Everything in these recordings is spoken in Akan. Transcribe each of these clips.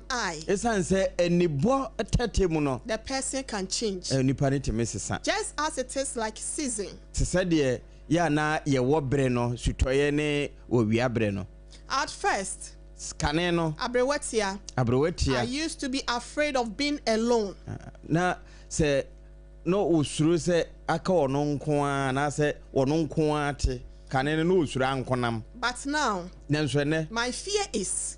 eye, Ɛsiane sɛ anibɔ tɛtɛ mu no, the person can change. Nipa no tumi sesa. Just as it is like season. Te sɛ deɛ yɛ a na yɛwɔ bere no, sutɔeɛ ne owia bere no. At first, Kane no, Aberewatia, I Aberewatia, used to be afraid of being alone. Na sɛ na ɔsuro sɛ aka ɔno nko ara anaasɛ ɔno nko ara te. Kane no, na ɔsuro ankonam. But now, Nanso ɛnnɛ, my fear is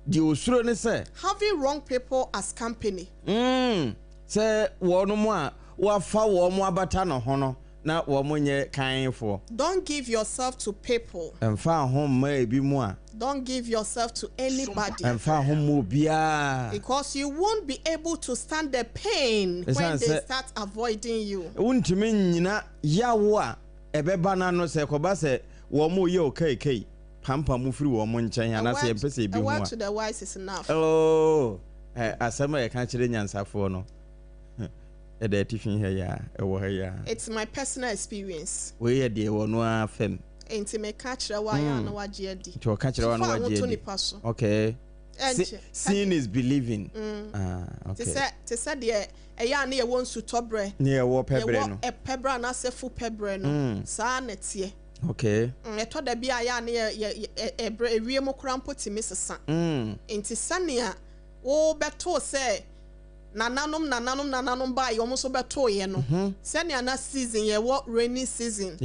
deɛ ɔsuro ne sɛ, having wrong people as company. Sɛ wɔnom a wɔafa wɔn abata ne ho no na wɔn nyɛ kanfoɔ. Don't give yourself to people. Mfa ho mma ebi mu a. Don't give yourself to anybody. Mfa ho mma obiara. Because you won't be able to stand the pain when Ɛsiane they sɛ start avoiding you. Wontumi nnyina yaw a ɛbɛba no ano sɛ ɛkɔba sɛ wɔn reyɛ wo kaikai, pampam wo firi wɔn nkyɛn A anaasɛ word, yɛmpɛ sɛ a yɛbɛhu word a. to the wise is enough. Oh, asɛm a yɛka kyerɛ nyansafoɔ no, ɛda atifi ha yi ara, ɛwɔ ha yi ara. It's my personal experience. Wei yɛ deɛ wɔ no ara fam. Enti meka kyerɛ wo a, yɛ a na woagye adi. Nti ɔka kyerɛ wo a na So fa wo ho woagye to adi. nipa so. Okay. Ɛnkyɛ. Seeing is believing. Ah, Te okay. sɛ, te sɛ deɛ ɛyɛ a na yɛwɔ nsutɔberɛ. Ne yɛwɔ pɛberɛ Yɛwɔ no. ɛpɛberɛ anaasɛ fupɛberɛ no. Saa na ɛteɛ. Okay. Ɛtɔ da bi a ɛyɛ a na yɛ, yɛ, yɛ, ɛberɛ, ewiem koraa mpo tumi sesa. Enti sɛnea wobɛtoo sɛ nananom nananom nananom baeɛ wɔn nso bɛtooeɛ no, sɛnea na season yɛwɔ rainy season.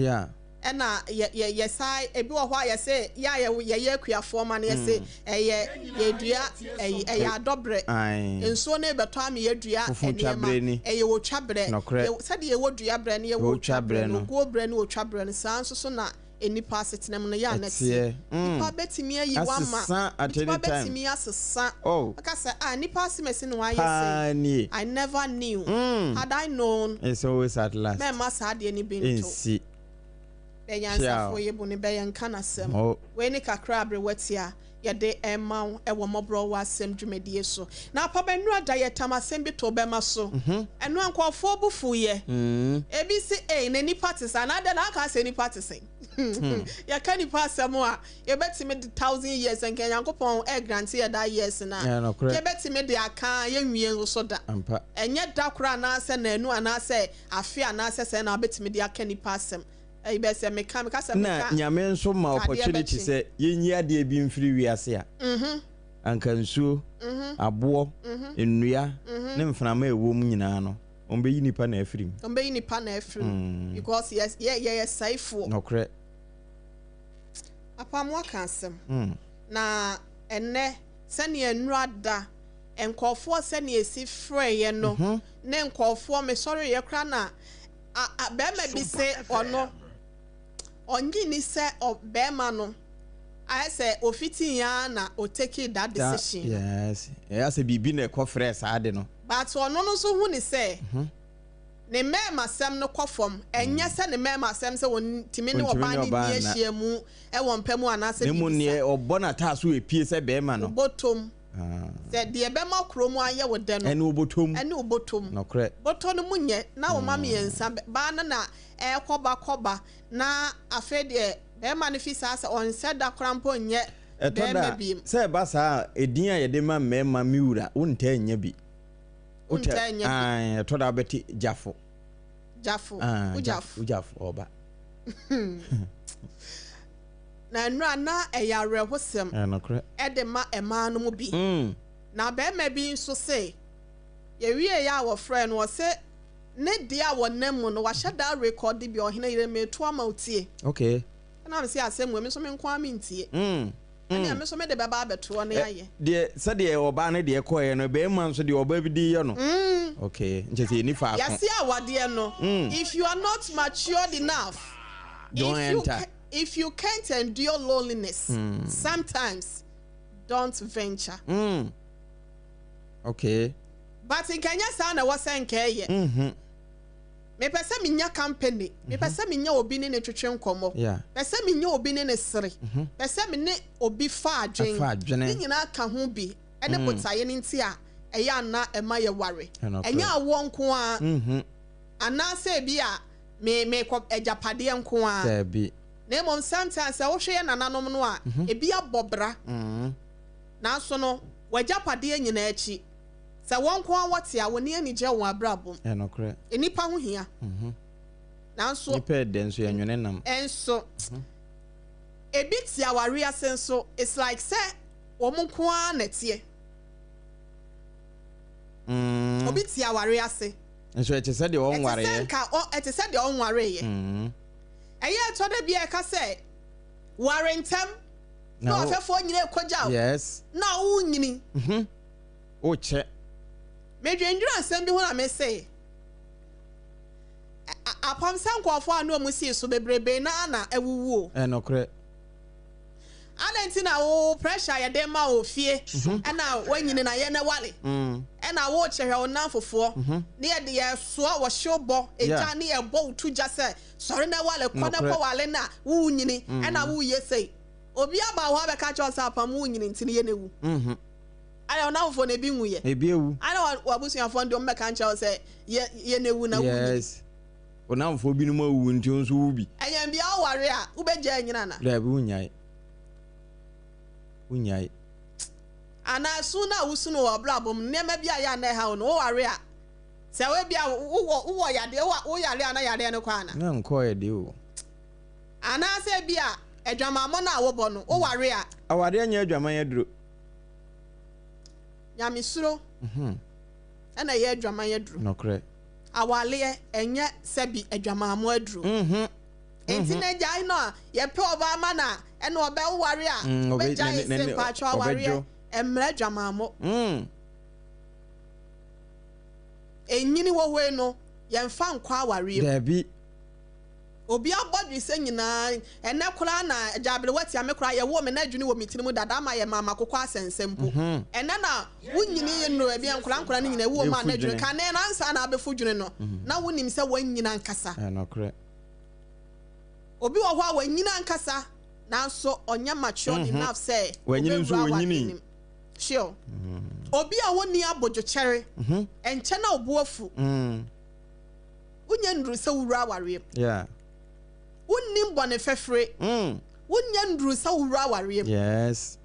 Ɛna yɛ yɛ yɛ saa ebi wɔ hɔ a yɛsɛ yɛ a yɛ yɛyɛ akuafoɔ ma no yɛsɛ ɛyɛ yɛdua ɛyi ɛyɛ adɔbrɛ. Nsuo no rebɛtɔ ama yɛadua nneɛma. Ɛyɛ otwa berɛ. Yɛ sɛdeɛ yɛwɔ dua berɛ no yɛwɔ otwa berɛ no, oguo berɛ ne otwa berɛ no saa nso so na nnipa asetena mu no yɛ a na ɛteɛ. Nnipa bɛtumi ayi wo ama, nnipa bɛtumi asesa. Ɔka sɛ ah nnipa asemasi na wayɛ sei. I never knew. Had I known, mɛmma saa adeɛ no bi nto. Bɛ nyansafoɔ yɛ bu no bɛ yɛ nka n'asɛm. Wei ne kakra a aberewa tia yɛde rema wo wɔ mmɔborɔ wɔ asɛm dwumadie so. Na apa bɛ nnura da yɛ tam asɛm bi too bɛma so. Ɛno a nkurɔfoɔ bo fuiɛ. Ebi se ei na nipa te saa na adɛn na aka sɛ nipa te sɛn? Yɛka nipa asɛm a yɛbɛtumi de thousand years nka Nyankopɔn ɛgrante yɛ that years no a yɛbɛtumi de aka yɛnwie nso so da. Ɛnyɛ da koraa anaasɛ nanu anaasɛ afe anaasɛ sɛn na wobɛtumi de aka nipa asɛm. Ɛyi bɛ sɛ meka meka sɛ Na meka Nyame nso ma adeɛ opportunity bɛkye. sɛ yɛnyi adeɛ bi mfiri wiase a, anka nsuo, aboɔ, nnua ne mframa a ɛwɔ mu nyinaa no, wɔbɛyi nipa na afiri mu. Wɔbɛyi nipa na afiri mu because yɛ yɛ yɛyɛ sɛefoɔ. Nokorɛ. Papa mo aka asɛm. Na ɛnnɛ sɛnea nnura da nkurɔfoɔ sɛnea ɛsi frɛeɛ no ne nkurɔfoɔ mesɔreeɛ koraa na a a bɛrima bi se ɔno ɔnye ni sɛ ɔ bɛrima no ayɛ sɛ ofitii ara na o take that decision no. Yes, ɛyɛ sɛ biribi na ɛkɔ frɛ saa de no. But ɔno no nso hu ne sɛ ne mmarimasɛm no kɔ fam, ɛnyɛ sɛ ne mmarimasɛm sɛ ɔntumi ne ɔbaa no nni ahyiamu wɔ mpa mu anaasɛ Na mmom biribi neɛ saa. ɔbɔ n'ataaso epie sɛ bɛrima no. Wobɔtɔm. Sɛ deɛ ɛbɛma kuro mu ayɛ wo dɛ no. Ɛne wo bɔtɔm. Ɛne wo bɔtɔm. Nokorɛ. Bɔtɔ no mu nyɛ na wo mma mmiɛnsa, baa no na ɛrekɔba kɔba na afei deɛ barima no fi saa sɛ ɔnsɛ da koraa mpo nyɛ Ɛtɔ da barima a, biem. sɛ ɛba saa a, edin a yɛde ma mmarima, me wura, wontaa nnya bi. Wontaa nnya bi. Ae, ɛtɔ da a wobɛte Gyafo. Gyafo, Ah, wo gyafo. Wo gyafo, ɔba. Na nnora na ɛyɛ awerɛhosɛm Ɛyɛ nokorɛ. de ma mmaa no mu bi. Na barima bi nso se, yɛwieeɛ a wɔfrɛɛ no, ɔse ne deɛ a wɔnam mu no, wahyɛ da rekɔde bi, ɔhene yere mereto ama wo tie. Okay. Ɛna mese asɛm wei, me nso me nko ara mentie. Ɛnneɛ me nso mede bɛba abɛtoɔ ne ayɛ. Deɛ sɛdeɛ ɔbaa no deɛ kɔeɛ no, barima nso deɛ ɔbaa bi de yɛ no. Okay, nkyɛ sɛ yɛnni faako. Yɛse awadeɛ no, if you are not matured enough, Don't if you enter. If you can't endure loneliness, sometimes don't venture. Mm. Okay. But nka ɛnyɛ saa na ɛwɔ sɛ nka ɛyɛ. Mm-hmm. Mepɛ sɛ menya company. Mepɛ sɛ menya obi ne ne twetwe nkɔmmɔ. Yeah. Pɛ sɛ menya obi ne ne sere. Pɛ sɛ me ne obi fa adwen. Fa adwene. Ne nyinaa ka ho bi. Ɛne botaeɛ no nti a ɛyɛ ana ɛma yɛware. Ɛnokorɛ. Ɛnyɛ awoɔ nko ara. Anaasɛ ebi a me mekɔ agyapadeɛ nko ara. Daabi. Na mmom sometimes sɛ wohwɛ yɛ nananom no a, ebi abɔ bra. Nanso no, W'agyapadeɛ nyinaa akyi, sɛ wɔn nko ara wɔte a, wɔnni anigyeɛ wɔ wɔn abrabɔ mu. Ɛyɛ nokorɛ. Nnipa ho hia. Nanso. Nnipa yɛ dɛ nso yɛnwene nam. Nso. Ebi te awareɛ ase nso, it's like sɛ wɔn nko ara na ɛteɛ. Obi te awareɛ ase. Nso ɛte sɛ deɛ ɔnwareeɛ. Ɛte sɛ nka ɔ, ɛte sɛ deɛ ɔnwareeɛ. Ɛyɛ ɛtɔ da bi a ɛka sɛ, ware ntɛm. Na ɔfɛfoɔ nyina ɛkɔgya wo. Yes. Na wonyini. Mhm. Wokyɛ. Medwendwene asɛm bi ho na mese, apam sɛ nkurɔfoɔ a na wɔn sii so bebrebe no ara na awuwu o. Ɛyɛ nokorɛ. Adɛn nti na wo pressure a yɛde ma wo fie ɛna woanyini na yɛn ɛwale ɛna wokyɛ hwɛ wo nnamfofoɔ ne yɛde yɛsoa wɔhyew bɔ egya ne yɛbɔ wo to gya sɛ sɔre na ɛwale kɔ na kɔ wale na wonyini ɛna woyɛ sei. Obi aba wo hɔ abɛka akyerɛ wo sɛ apam wo nyini nti no yɛ na wu. Ana wo nnamfofoɔ no ebi nwuiɛ? Ebi awu. Ana w'abusuafoɔ no deɛ wɔn bɛka nkyerɛ wo sɛ yɛ yɛ na wu na wo nyini? Yes. Wo nnamfoɔ binom awuwu nti wo nso wu bi. Ɛyɛn bia woware a wobɛgyae anyini ana? Daabi wonnyae. Wonnyae. Anaa su no a wosu no wɔ w'abrabɔ mu no nneɛma bi a ɛyɛ a na ɛha wo no woware a sɛ ebia wowɔ wowɔ yadeɛ wo yare a na yareɛ no kɔ ana? Na nkɔɔɛ deɛ o. Anaasɛ ebia adwamammɔ no a wobɔ no, woware a. Awareɛ nyɛ adwaman aduro. Nyamesuro na ɛyɛ adwaman aduro. Nokorɛ. Awareɛ ɛnyɛ sɛbi adwamammɔ aduro. Enti na gyae no a yɛpɛ ɔbaa ma no a ɛna ɔbɛ woware a wobɛgyae se mpaatwɔ awareɛ ɛmmrɛ adwamammɔ. Ɛnyini wɔ hɔ yi no yɛmfa nkɔ awareɛ mu. Daabi. Obi abɔdwesɛ nyinaa, ɛnɛ koraa na agya aberewa tia me koraa, yɛwoo me na adwene wɔ me tiri mu dada ama yɛ maa makokɔ asɛnsɛm mpo. Ɛnɛ na wo nyini yi nnuru ebia nkwadaa nkwadaa no nyinaa ewu wɔn a na adwene kane no ansa na abɛfu dwene no na wonim sɛ wanyini ankasa. Obi wɔ hɔ a wanyini ankasa nanso ɔnyɛ matured enough sɛ ɔbɛwura awadeɛ no mu. Sure. Obi a ɔnni abodwokyɛre, ɛnkyɛ na ɔbo afu. Wonnya nnuru sɛ wowura awareɛ mu. Yeah. Wonnim bɔne fɛfere. Wonnya nnuru sɛ wowura awareɛ mu. Yes.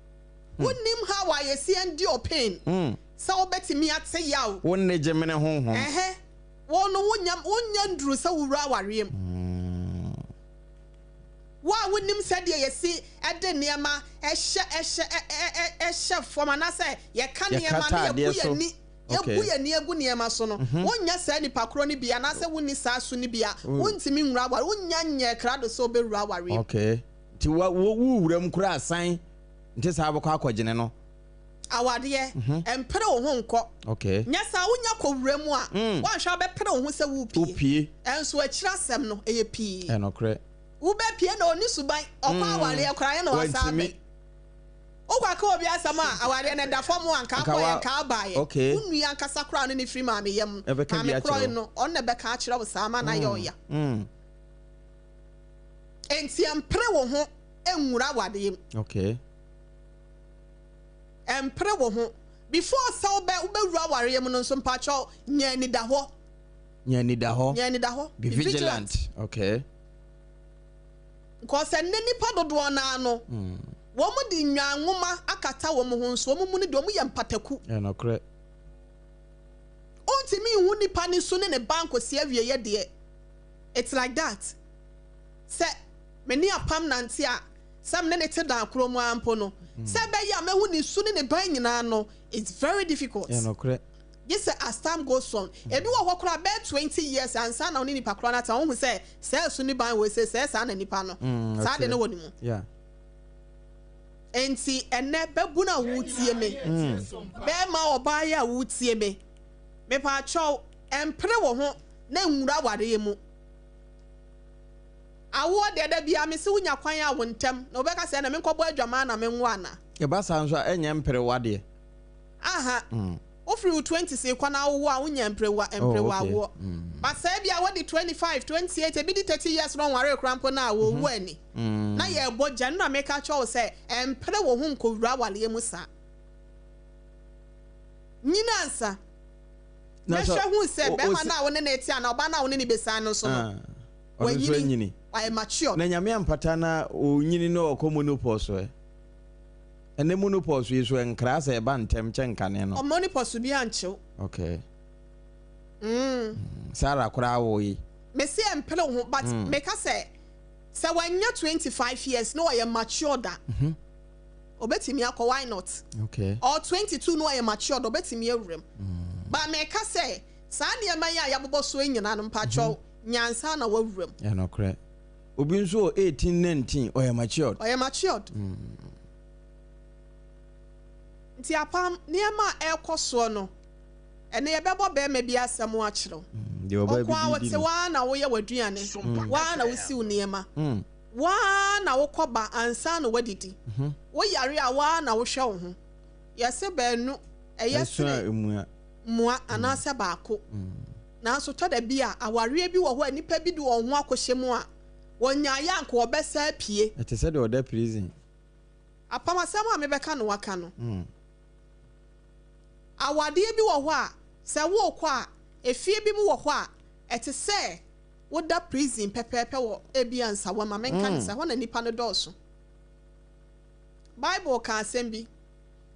Wonnim how a yɛsi endure pain. Sɛ wobɛtumi ate yaw. Wo nne gye mene honhom. Ɛhɛ. Wo no wonnya wonnya nnuru sɛ wowura awareɛ mu. Wo a wonnim sɛdeɛ yɛsi de nneɛma hyɛ hyɛ hyɛ fam anaasɛ yɛka nneɛma na yɛbu yɛn ani. yɛbu yɛn ani agu nneɛma so no, wonnyɛ saa nipa korɔ no bi anaasɛ wonni saa su no bi a, wontumi nwura aware, wonnya nyɛɛ krado sɛ wobɛwura awareɛ mu. Okay. Nti wo wo wura mu koraa san nti saa wobɛkɔ akɔgyene no. Awadeɛ, mpere wo ho nkɔ. Okay. Nyɛ saa wonya kɔwura mu a, woanhwɛ a wobɛpere wo ho sɛ worepie. Wopie. Ɛnso akyire asɛm no, ɛyɛ pii. Ɛnokorɛ. Wobɛpie na ɔnni suban, ɔkɔ awareɛ koraa ɛna wasan Wantumi. abɛn. Wokɔ aka obi asɛm a, awareɛ no ɛda fam a, nka akɔeɛ, nka abaeɛ. Wo nua ankasa koraa a ɔne no firi maame yam, maame korɔ no, ɔno na ɛbɛka akyerɛ wo saa ama no ayɛ wo ya. Enti ɛmpere wo ho nwura awareɛ mu. Ɛmpere wo ho. Before sɛ wobɛ wobɛwura awareɛ mu no nso, mpakyɛw, nya anidahɔ. Nya anidahɔ. Nya anidahɔ. Be vigilant. Okay. Because ɛnnɛ nnipa dodoɔ no ara no, wɔn de nnwan nwoma akata wɔn ho nso wɔn mu no deɛ wɔn yɛ mpataku. Ɛyɛ nokorɛ. Wontumi nhu nipa ne su ne ne ba nkosi awieɛ deɛ. It's like that. Sɛ me ne Apam nante a, sɛ me ne no te dan korɔ mu ara mpo no, sɛ ɛbɛyɛ a mɛhu ne su ne ne ban nyinaa no, it's very difficult. Ɛyɛ nokorɛ. Gye sɛ as time goes on. Ebi wɔ hɔ koraa bɛyɛ 20 years ansa na wo ne nipa korɔ no atena, wohu sɛ saa su ne ban wei sei, sɛɛ saa na nipa no, saa ade no wɔ ne mu. Enti ɛnnɛ babunu a woretie me, bɛɛma ɔbaa yi a woretie me, mepaakyɛw, ɛmpere wo ho na nwura awareɛ mu. Awoɔ deɛ da biara mese wonya kwan a wo ntɛm, na wobɛka sɛ ɛna menkɔbɔ adwaman na menwo anaa? Ɛba saa nso a ɛnyɛ mperewa deɛ. Aha. Wofiri wo twenties rekɔ na wowo a wonya mperewa mperewa awoɔ. But sɛ ebia wadi 25, 28, ebi di 30 years na ɔnwaree koraa mpo no a wɔrewu ani. Na yɛrebɔ gya. Ɛno na meka akyerɛ wo sɛ ɛmpere wo ho nkɔwura awareɛ mu saa. Nyini ansa. Na Na sɛ hwɛ hu sɛ o- bɛrima osi no a wo ne no rete anaa ɔbaa no a wo ne no bɛsiane no nso no, Ah, ɔno nso wanyini, anyini. wayɛ matured. Na Nyame ampata na ɔnyini na ɔkɔ menopause ɛ? Ɛnɛ menopause yi so ɛnkra sɛ ɛba ntɛm kyɛ nkane no. Menopause bi ankyew. Okay. Sarah koraa wo yi. Mese ɛmpere wo ho but meka sɛ sɛ wanya 25 years na ɔyɛ matured a obetumi akɔ, why not? Okay. Or 22 na ɔyɛ matured, obetumi awura mu. But meka sɛ saa nneɛma yi a yɛabobɔ so yi nyinaa no, mpakyɛw, nyansa na wawura mu. Ɛnokorɛ. Obi nso wɔ 18, 19, ɔyɛ matured. Ɔyɛ matured. Nti apam nneɛma a ɛrekɔ soɔ no, ɛnɛ yɛbɛbɔ bɛrima bi asɛm akyerɛ wo. Deɛ ɔbaa Ɔko bi a di wote no. waa na woyɛ w'aduane, waa na wosi wo nneɛma, waa na wokɔ ba ansa na woadidi. Woyare a, waa na wohwɛ wo ho. Yɛse baanu ɛyɛ Ɛso a sene emua. Mmoa anaasɛ baako. Nanso tɔ da bi a, awareɛ bi wɔ hɔ a nnipa bi de wɔn ho akɔhyɛ mu a, wɔnyaeɛ a anka wɔbɛsan apue. Ɛte sɛ deɛ ɔda prison. Apam asɛm a mebɛka no waka no. Awadeɛ bi wɔ hɔ a, sɛ worekɔ a, efie bi mu wɔ hɔ a, ɛte sɛ woda prison pɛpɛɛpɛ wɔ ebia nsawa ma menka no sɛ hɔ na nnipa no dɔɔso. Bible ka asɛm bi,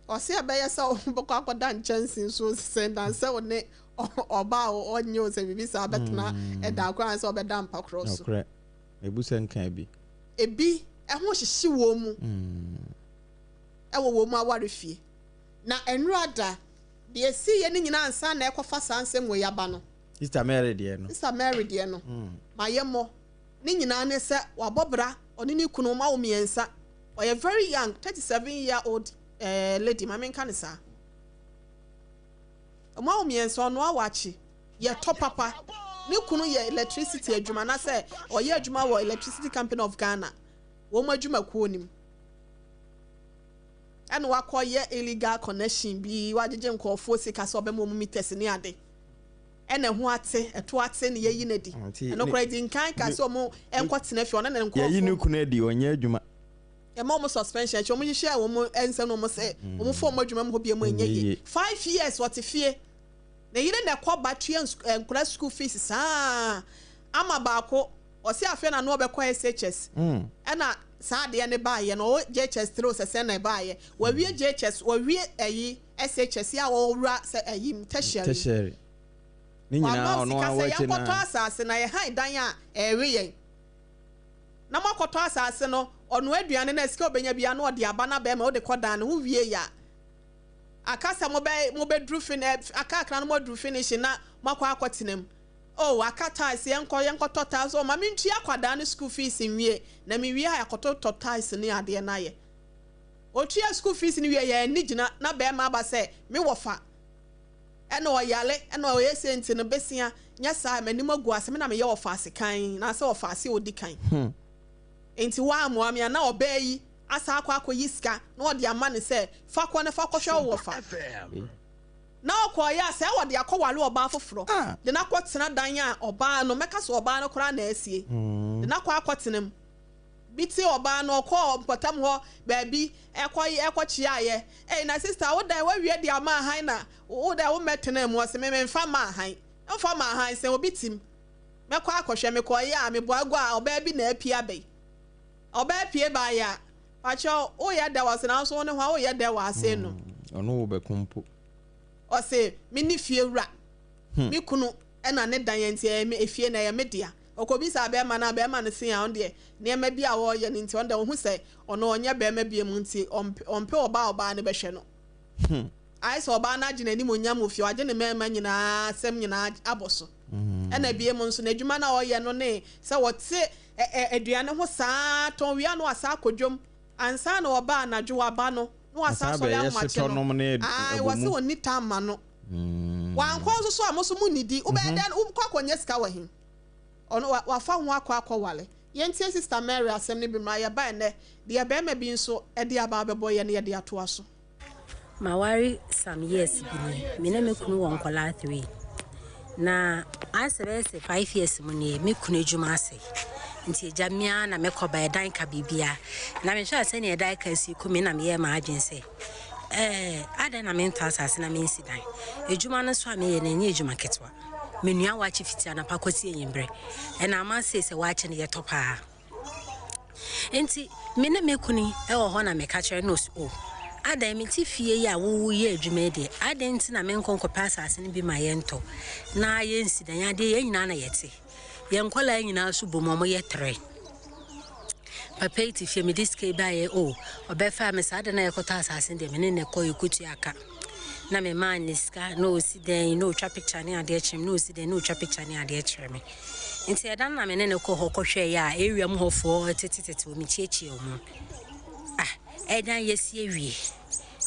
ɔse ɛbɛyɛ sɛ wobɛkɔ akɔda nkyɛnse so sɛn dan sɛ wo ne ɔbaa a ɔnyɛ wo sɛ biribi saa bɛtena ɛda koro ansa ɔbɛda mpa korɔ so. Nokorɛ. Ebu sɛ nka bi. Ebi ɛho hyehye wɔn mu ɛwɔ wɔn mu aware fie. Na nnura da deɛ esi yɛ ne nyinaa ansa na ɛkɔfa saa nsɛm wɔ yaba no. Sister Mary deɛ no. Sister Mary deɛ no. Ma yɛ mmɔ. Ne nyinaa ne sɛ wabɔ bra, ɔne ne kunu ma wo mmiɛnsa. Ɔyɛ very young, 37 year old lady, ma menka ne saa. Ɔmo awo mmiɛnsa, ɔno awo akyi. Yɛtɔ papa. Ne kunu yɛ electricity adwuma na sɛ ɔyɛ adwuma wɔ Electricity Company of Ghana. Wɔn adwumakuo nim. Ɛna wakɔyɛ illegal connection bi, wagyegye nkurɔfoɔ sika sɛ ɔbɛma wɔn meters ne ade. Ɛna ɛho ate, ɛto ate ne yɛyi n'adi. Nti ɛno koraa di nkan ka sɛ ɔmo nkɔtena fie, ɔne ne yɛyi ne nkurɔfoɔ. Kunu adi, ɔnyɛ adwuma. Ɛma ɔmo suspension akyi, ɔmo hyehyɛ wɔn nsɛm na ɔmo sɛ ɔmo fɔ ɔmo adwuma mu hɔ bi mu ɛnyɛ Ɛnyɛ yie. yie. 5 years ɔte fie, na yere na ɛkɔ ba tua nkora school fees saa ama baako. Ɔsi afei na no ɔbɛkɔ SHS. Ɛna saa adeɛ ne baayɛ no, ɔwɔ JHS 3 sɛ sɛ na ɛbaayɛ wɔawie JHS, wɔawie ɛyi SHS a wɔwura sɛ ɛyi tertiary. Tertiary. Ne nyinaa wama ɔno sika a sɛ wɔakyi yɛnkɔtɔ na. asase na yɛhan dan a ɛwe yɛn na moakɔtɔ asase no. Ɔno aduane no, sika obɛnya bia na ɔde aba na bɛrima wode kɔ dan no ho wie yɛ a, aka sɛ mobɛ mobɛduru fin ɛ aka akra no, moaduru finish na moakɔ akɔtena mu. Oh, aka tiles, yɛnkɔ yɛnkɔtɔ tiles. Oh, ma mentua akwadaa no school fees nwie na mewie a yɛakɔtɔtɔ tiles ne adeɛ no ayɛ. Otua school fees no wie, yɛn ani gyina na bɛrima aba sɛ me wɔfa ɛna ɔyale ɛna ɔyɛ sɛ nti no besia nyɛ saa, m'anim agu ase, me na meyɛ wɔfa ase kan na sɛ wɔfa ase a ɔdi kan nti woamoa me a, na ɔbaa yi asa akɔ akɔyi sika na ɔde ama ne sɛ fa kɔ ne fa kɔhwɛ wo wɔfa na ɔkɔɔyɛ a sɛ wɔde akɔwale ɔbaa foforɔ de no akɔtena dan a ɔbaa no mɛka sɛ ɔbaa no koraa na asie de no akɔ akɔtena mu bi te. Ɔbaa no ɔkɔɔ mpɔtam hɔ baabi ɛkɔ ɛkɔkyeaeɛ. Ɛyi na sister, wo dan wawie de ama ahan na wo dan wo mɛtena mu. Ɔsɛ me memfa ma ahan, mfa ma ahan sɛ obi tim mɛkɔ akɔhwɛ. Mekɔɔyɛ a mebɔ agua a ɔbaa bi na apie abɛyi. Ɔbaa pie baayɛ a, pakyɛw, woyɛ dɛ wɔ ase nanso wo ne ho a woyɛ dɛ wɔ ase no. Ɔno wo bɛko mpo. Ɔse me ne fie wura, me kunu ɛna ne dan nti ɛyɛ me efie na ɛyɛ me dea. Ɔkɔbisa bɛrima no a, bɛrima no se a ɔno deɛ nneɛma bi a wɔreyɛ no nti, ɔno deɛ ɔho sɛ ɔno ɔnyɛ bɛrima bi mu nti ɔmpɛ ɔbaa a ɔbaa no bɛhwɛ no. Ayɛ sɛ ɔbaa no agye n'anim onyam wɔ fie, wagye ne mmarima nyinaa asɛm nyinaa abɔ so. Ɛna bie mu nso n'adwuma no a ɔyɛ no ne sɛ wɔte aduane ho saa tɔn wia no asa akɔ dwom ansa na ɔbaa anadwo waba no na wasa Asan asɔre bɛyɛ ahomakye hyetɔ no nom ne ae ɛbɔ wɔse mu. wɔnni tam ma no wankɔ nso so a mo so mo nidi wobɛyɛ dɛn wokɔ akɔnyɛ sika wɔ he? Ɔno wafa ho akɔ akɔwale. Yɛntie Sister Mary asɛm no bi mmra. Yɛba ɛnɛ deɛ bɛrima bi nso de aba abɛbɔ yɛ no, yɛde atoa so. Maware some years bi nie. Me ne me kunu wɔ nkɔlaa three. Na ayɛ sɛ bɛyɛ sɛ 5 years mu nie, me kunu adwuma ase. Nti agya mmea na mekɔ ba ɛdan ka biribia. Na mehwɛ a sɛnea ɛdan ka si kɔ mi na meyɛɛ m'adwene sɛ adɛn na mentɔ asase na mensi dan. Adwuma no so a meyɛ no ɛnyɛ adwuma ketewa. Menua wakye fiti anapa kɔsi anwummerɛ. Ɛna ama sei sɛ wakye no yɛtɔ paa. Nti me ne me kunu ɛwɔ hɔ na meka kyerɛ no o. Adɛn, mete fie yi a woreyɛ adwuma yi deɛ, adɛn nti na menkɔ nkɔpɛ asase no bi ma yɛntɔ na yɛnsi dan? Adeɛ yɛn nyinaa na yɛte. Yɛn nkwadaa nyinaa nso bom, wɔyɛ trɛ. Papa yi te fie, mede sika yi baeɛ, o, oh, ɔbɛfaa me saa da no a yɛkɔtɔ asase no deɛ, me ne no kɔ yɛkɔtua ka. Na memaa ne sika na ɔsi dan na ɔtwa picture ne adeɛ kyerɛ me, na ɔsi dan na ɔtwa picture ne adeɛ kyerɛ me. Nti ɛda no na me ne no kɔ hɔ kɔhwɛeɛ a, area mu hɔfoɔ tetetete wɔ mekyiakyia wɔn. Ah, ɛdan yɛsi awie.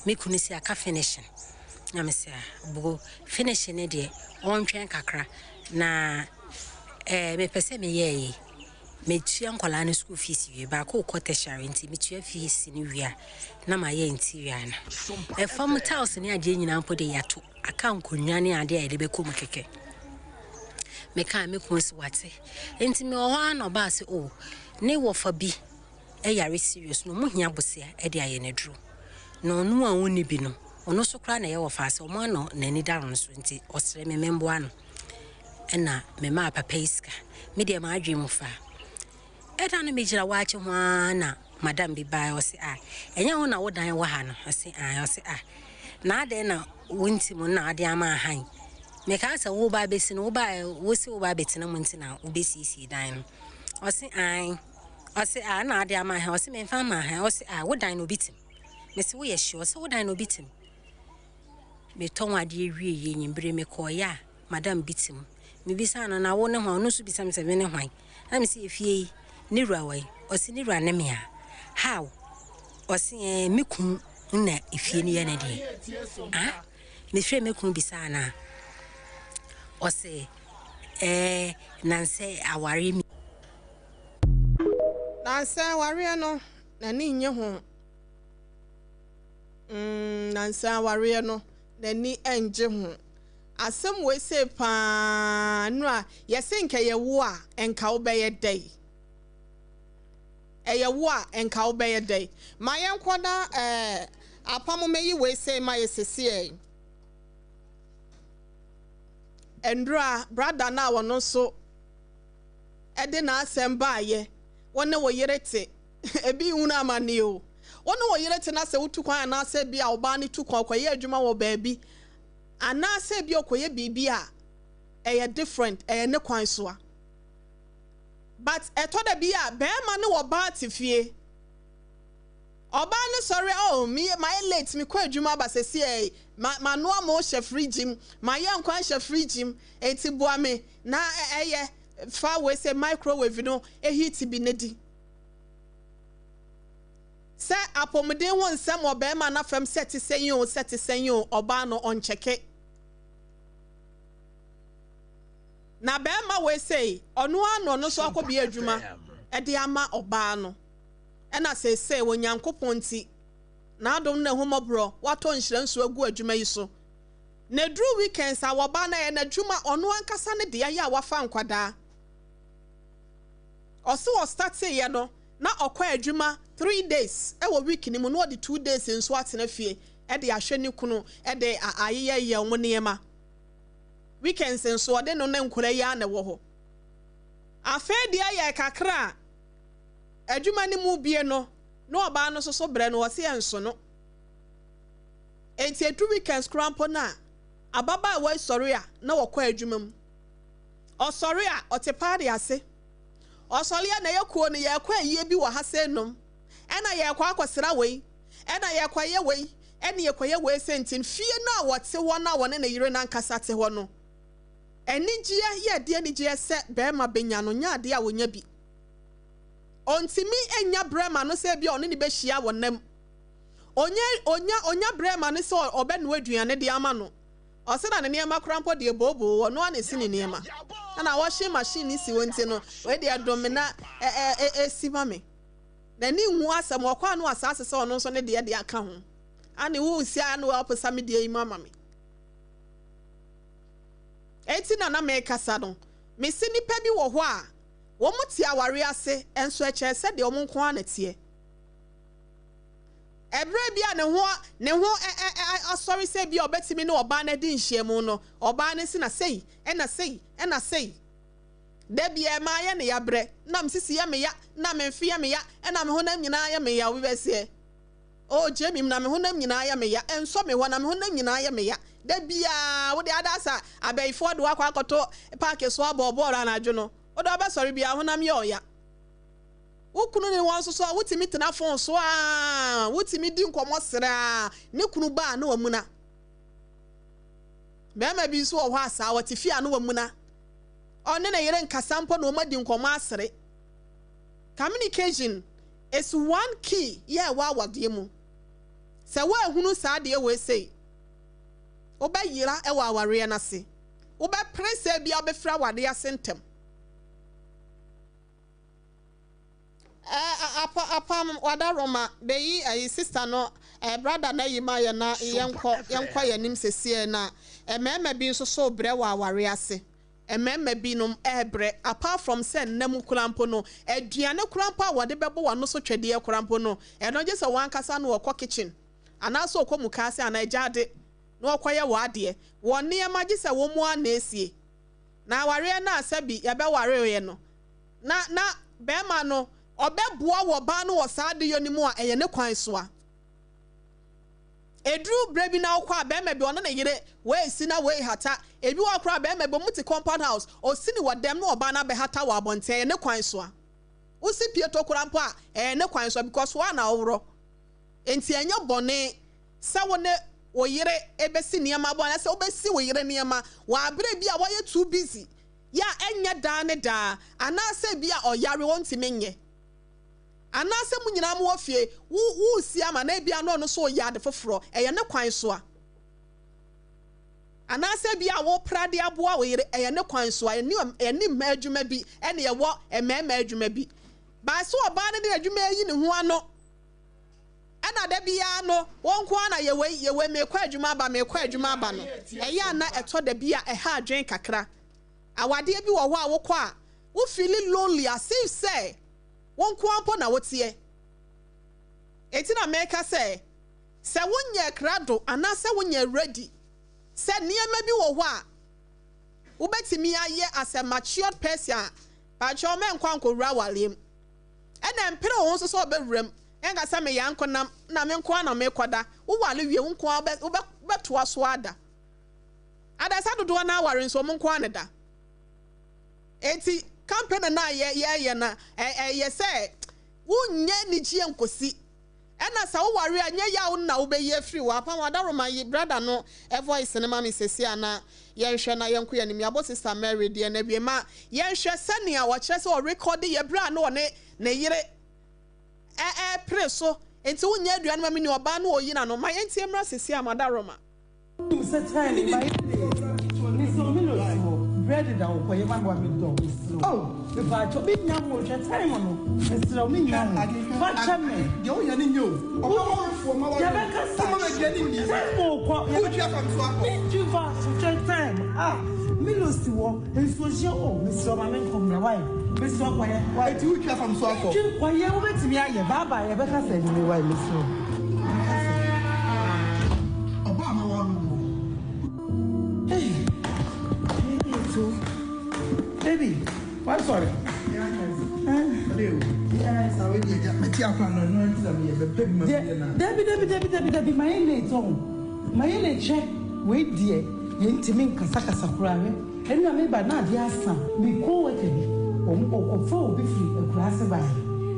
Me kunu si aka finishing. Na me sɛ, ah, bugo, finishing ne deɛ, ɔntwɛn kakra. Na eh, mepɛ sɛ meyɛ yi. Metua nkwadaa no school fees wie. Baako rekɔ tertiary nti metua fees no wie a, na mayɛ interior no. Ɛfam tiles ne adeɛ nyinaa mpo de yɛato. Aka nkonnwa ne adeɛ a yɛde bɛkɔ mu kɛkɛ. Mekaa me kunu sɛ wate. Nti mewɔ hɔ ara na ɔbaa sɛ, oh, ne wɔfa bi yare serious na ɔmo hia bosea de ayɛ no aduro. Na ɔno a ɔnni bi no, ɔno nso koraa na ɛyɛ wɔfa sɛ ɔmo ano n'ani da no so nti ɔsrɛ me memboa no. Ɛna memaa papa yi sika. Me deɛ m'adwene mu fa. Ɛda no megyina waakye ho ara na madam bi baeɛ ɔse ah ɛnyɛ wo na wo dan wɔ ha no? Ɔse ae. Ɔse ah na adɛn na wo nti mu na ade ama ahan? Mekaa sɛ wo ba abɛsi no wo ba wo se wo ba abɛtena mu nti na wobɛsiesie dan no. Ɔse ae. Ɔse ah na ade ama ahan? Ɔse memfa mma ahan. Ɔse ah wo dan no obi te mu. Mese woyɛ sure? Ɔse wo dan no obi te mu. Metɔn adeɛ wieeɛ anwummere mekɔeɛ a madam bi te mu. Mebisaa no na wo ne hwan? Ɔno nso bisa me sɛ me ne hwan? Na mese efie yi ne wura wɔ he? Ɔse ne wura ne me a. How? Ɔse ɛɛ me kunu na efie no yɛ ne deɛ. Ah? Mefrɛ me kunu bisaa no a ɔse ɛɛ nansɛ awareɛ mi. Nansɛ awareɛ no n'ani nnye ho. Mm, nansa awareɛ no, n'ani ngye ho. Asɛm wei sei paa, Nura, yɛse nka ɛyɛ wo a, nka wobɛyɛ dɛn? Ɛyɛ wo a, nka wobɛyɛ dɛn? Ma yɛnkɔ na eh, apam mɛyi wei sei ma yɛ sesiei. Nnura, brada no a ɔno nso ɛde n'asɛm baayɛ, wo ne wo yere te, Ebi nhunu amanneɛ o. Wo ne wo yere te na sɛ wotu kwan anaasɛ ebia ɔbaa no tu kwan ɔkɔyɛ adwuma wɔ baabi anaasɛ ebia ɔkɔyɛ biribi a ɛyɛ different, ɛyɛ ne kwan so a. But ɛtɔ da bi a barima ne ɔbaa te fie. Ɔbaa no sɔre a oh me mayɛ late mekɔ adwuma aba sɛsiɛ ma manoa mo hyɛ fridge mu, mayɛ nkwan hyɛ fridge mu enti boa me na ɛyɛ fa wei sɛ microwave no heat bi na di. Sɛ apɔmuden ho nsɛm wɔ barima no afam sɛ ɛte sɛn oo, sɛ ɛte sɛn oo, ɔbaa no ɔnkyɛke. Na barima wei sei, ɔno ara na ɔno nso akɔbea adwuma de ama ɔbaa no. Ɛna seesei wɔ Nyankopɔn nti, n'adom ne n'ahummɔborɔ, watɔ nhyira nsuo agu adwuma yi so. Na ɛduru weekends a, ɔbaa no ɛyɛ n'adwuma, ɔno ankasa ne dea yɛ a wafa nkwadaa. Ɔse ɔstarteeɛ no na ɔkɔ adwuma 3 days wɔ week no mu na ɔde 2 days nso atena fie de ahwɛ ne kunu de ayeyɛyɛ wɔn nneɛma. Weekends nso ɔde no ne nkwadaa yi ara na ɛwɔ hɔ. Afei deɛ yɛ kakra a adwuma no mu bie no na ɔbaa no nso so brɛ no ɔse ɛnso no. Enti ɛduru weekends koraa mpo no a ababaawa yi sɔre a na wɔkɔ adwuma mu. Ɔsɔre a ɔte paade ase. Ɔsɔre a na ɛyɛ kuo no yɛrekɔ ayie bi wɔ ha sei nom ɛna yɛrekɔ akɔsra wei ɛna yɛrekɔyɛ wei ɛne yɛkɔyɛ wei sɛ nti fie no a wɔte hɔ no a wɔne ne yere no ankasa te hɔ no anigyeɛ yɛ adeɛ anigyeɛ sɛ bɛrima bɛnya no nyɛ adeɛ a wɔnya bi. Ɔntumi nya berɛ ma no sɛ bi a ɔne ne bɛhyia wɔ nam. Ɔnya ɔnya ɔnya berɛ ma no sɛ ɔbɛnoa aduane de ama no. Ɔsɛ na ne nneɛma koraa mpo deɛ booboo ɔno ara na esi ne nneɛma. Ɛna washing machine ne si hɔ nti no wei deɛ dom me na ɛ ɛ ɛ esi ma me. N'ani nhu asɛm ɔkɔ ano asaase sɛ ɔno nso ne deɛ de aka ho. Ane wo nsi a na wɔapesa me deɛ yi mu ama me. Eti na na mekasa no mese nipa bi wɔ hɔ a wɔn te aware ase nso ɛkyɛn sɛ deɛ wɔn nko ara na teɛ. Ɛberɛ bi a ne ho ɛ ɛ ɛ asɔre sɛ bi a ɔbɛtumi ne ɔbaa no adi nhyiamu no, ɔbaa no si na sei ɛna sei ɛna sei. Da bi ɛma ayɛ ne yabrɛ, na me sisi yɛ me ya, na me mfe yɛ me ya, ɛna me honam nyinaa yɛ me ya, obi bɛseɛ. Oh Jamie na me honam nyinaa yɛ me ya, ɛnsɔ me hɔ na me honam nyinaa yɛ me ya. Da biara wode adasa abayifoɔ de wo akɔ akɔto paake so abɔ bɔɔl anadwo no, wode wobɛsɔre biara honam yɛ ɔya. Wo kunu ne wɔn nso so a wotumi tena fon so a wotumi di nkɔmmɔ sere a ne kunu ba a na wamuna. Barima bi nso wɔ hɔ a saa ɔte fie a na wamuna. Ɔne ne yere nkasa mpo na wɔadi nkɔmmɔ asere. Communication is one key yɛ ɛwɔ awadeɛ mu. Sɛ woanhunu saa adeɛ wei sei, wobɛyera wɔ awareɛ no ase. Wobɛpere sɛ ebia wobɛfiri awadeɛ ase ntɛm. Eh, apa, apam, wadaroma, bɛyi ayi sister no, eh, brother no ayi ma yɛ na yɛnkɔ, yɛnkɔ yɛn anim sesiɛ na mmarima bi nso so brɛ wɔ awareɛ ase. Mmarima binom rebrɛ apart from sɛ nna mu koraa mpo no, aduane koraa mpo a wɔde bɛbɔ w'ano so twɛdeɛ koraa mpo no, ɛno gye sɛ wɔn ankasa na wɔkɔ kitchen anaasɛ wɔkɔ mukaase anaa gyaade na wɔkɔyɛ wɔn adeɛ. Wɔn nneɛma gye sɛ wɔn ara na ɛsie. Na awareɛ no a sɛbi yɛbɛwareeɛ no, na na barima no ɔbɛboa wɔ ɔbaa no wɔ saa adeyɔ no mu a, ɛyɛ ne kwan so a. Ɛduru berɛ bi na wokɔ a, barima bi ɔne ne yere wei si na wei hata. Ebi wɔ hɔ koraa a, barima bi wɔn te compound house, ɔsi no wɔ dɛm na ɔbaa no abɛhata wɔ abɔnten, ɛyɛ ne kwan so a. Wosi pieto koraa mpo a, ɛyɛ ne kwan so a because wo ara na woworɔ. Enti ɛnyɛ bɔne sɛ wo ne wo yere bɛsi nneɛma bɔ anaasɛ wobɛsi wo yere nneɛma wɔ aberɛ bi a wayɛ too busy yɛ a ɛnyɛ daa ne daa anaasɛ bi a ɔyare ɔntumi nyɛ. Anaasɛ mo nyinaa mowɔ fie, wo woresi ama na ebia na ɔno nso reyɛ ade foforɔ, ɛyɛ ne kwan so a. Anaasɛ ebia worepra de aboa wo yere, ɛyɛ ne kwan so a. Ɛnni ɛnni mmaa adwuma bi ɛna ɛwɔ mmarima adwuma bi. But sɛ ɔbaa no de n'adwuma ayi ne ho ano, ɛna da biara no, wo nko ara na yɛ wei, yɛ wei, merekɔ adwuma aba, merekɔ adwuma aba no, ɛyɛ a na ɛtɔ da bi a ɛha adwene kakra. Awadeɛ bi wɔ hɔ a wokɔ a, wo feeli lonely as if sɛ wo nko ara mpo na woteɛ. Enti na meka sɛ, sɛ wonyɛɛ krado anaasɛ wonyɛɛ ready sɛ nneɛma bi wɔ hɔ a wobɛtumi ayɛ as a matured person a, pakyɛw mɛnkɔ ankɔwura awareɛ mu. Ɛna mpere wo ho nso sɛ wobɛwura mu. Ɛnka sɛ meyɛ ankonam na me nko ara na mekɔda. Woware wie, wo nko ara wobɛtoa so ada. Adasa dodoɔ no ara ware nso wɔn nko ara na ɛda. Enti campaign no a yɛyɛ no, ɛyɛ sɛ wonnya anigyeɛ nkosi. Ɛna sɛ woware a, nyɛ yaw no na wobɛyi afiri hɔ. Apam Adaworoma yi brother no voice no ma me seesei a na yɛnhwɛ na yɛnkɔ yɛn anim. Yɛabɔ Sister Mary deɛ no awie. Ma yɛnhwɛ sɛnea ɔkyerɛ sɛ ɔrekɔde yɛ berɛ a na ɔne ne yere ɛrepere so. Enti wonnya aduane ma me nua ɔbaa no ɔyi n'ano. Ma yɛntie mmra seesei a Adaworoma. Wonim sɛ time ne mayɛ late mesrɛ wo Milos hɔ brɛ deda wo kɔyɛ ma me wa medɔ wo mesrɛ wo oh mepaakyɛw mennya ho hwɛ time no mesrɛ wo mennya ho fa kyɛ me. Deɛ woyɛ no nyɛ o ɔma warefoɔ ma ware yɛbɛkasa woma ma aduane nni time okɔ wotwi afa me so akɔ mentwi mfa so hwɛ time ah Milos wɔ nsuo hyɛ oh mesrɛ wo ma menkɔ mmra wai mesrɛ wo kɔyɛ wai eti wotwi afa me so akɔ mentwi kɔyɛ wobɛtumi ayɛ bye bye yɛbɛkasa anwummerɛ wai mesrɛ wo. Ɔbaa ma wɔn wo. Hey, hey, so, baby, why sorry? Dabi dabi dabi dabi dabi ma yɛ late ɔn ma yɛ late hwɛ wei deɛ yɛntumi nkasakasa koraa hwɛ. Ɛnna me ba na adeɛ asa, me co-worker bi, wɔn ɔkɔfaa obi firi akuraase baeɛ,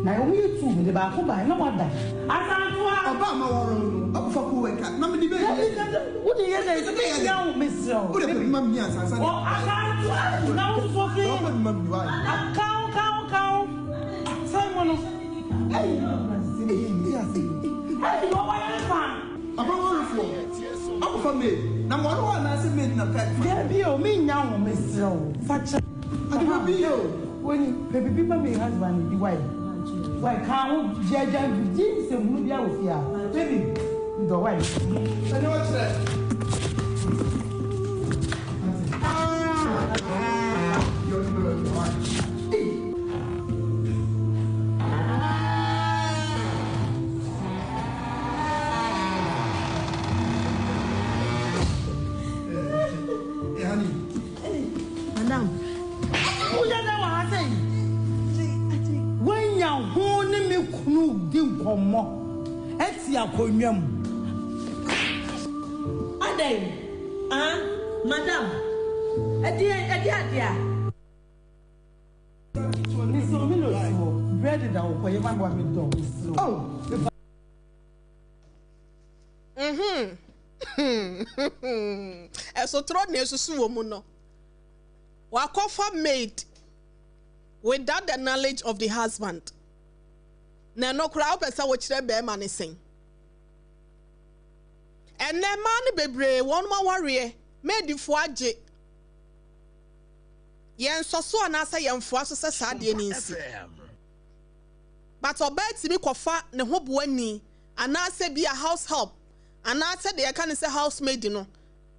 na wɔn yɛ two, mede baako baeɛ na wada. Asantewa! Ɔbaa ma wɔre wo no, ɔkɔfa co-worker, na mede bɛyɛ Dabi, dabi, wode yɛ dɛn? Mede bɛyɛ dɛn? Menya wo, mesrɛ wo. Wode pɛ bi ma me ni ansa, ansa Ɔ, deɛ. Asantewa! Na wo nso so fi. Na wopɛ bi ma me ni, why? Ka ho, ka ho, ka ho. Sɛn mu no. Ei, Ei, ei, ei, ei. Ei, ɔwɔ yɛn fa. Abawarefoɔ, akɔfa maid, na moaware hɔ anaasɛ maid na pɛ fa. Dabi o, me nnya wo, mesrɛ wo, fa kyɛ me. Ade pa bi yɛ o. Woni, pɛ bibi ma me husband di wai, wai, ka ho, gya gya, gye nsɛmhunu bia wɔ fie ha, baby, medɔ wai. Ɛne ɔkyerɛ. Deɛ ɔde bɛba bi wai. Ei. Madam, woyɛ dɛn wɔ ha sei? Woanya ho ne me kunu di nkɔmmɔ. Wosi akonnwa mu. Adɛn? Ah, madam, ɛdeɛn, ɛdeɛ adeɛ a? Mesrɛ wo, Milo si hɔ. Brɛ deda wo kɔ yɛ ma me wa medɔ wo mesrɛ wo. Oh, mepa. Mhm. Ɛsotorɔ na esusu wɔ mu no. Wakɔfa maid without the knowledge of the husband. Na ɛno koraa wopɛ sɛ wokyerɛ bɛrima ne sɛn? Ɛnnɛ mmaa no bebree wɔn awareɛ maidfoɔ agye yɛn nsɔ so anaasɛ yɛn mfoa so sɛ saa adeɛ no nsi. But ɔbaa tumi kɔfa ne ho boani anaasɛ bi a house help anaasɛ deɛ yɛka no sɛ house maid no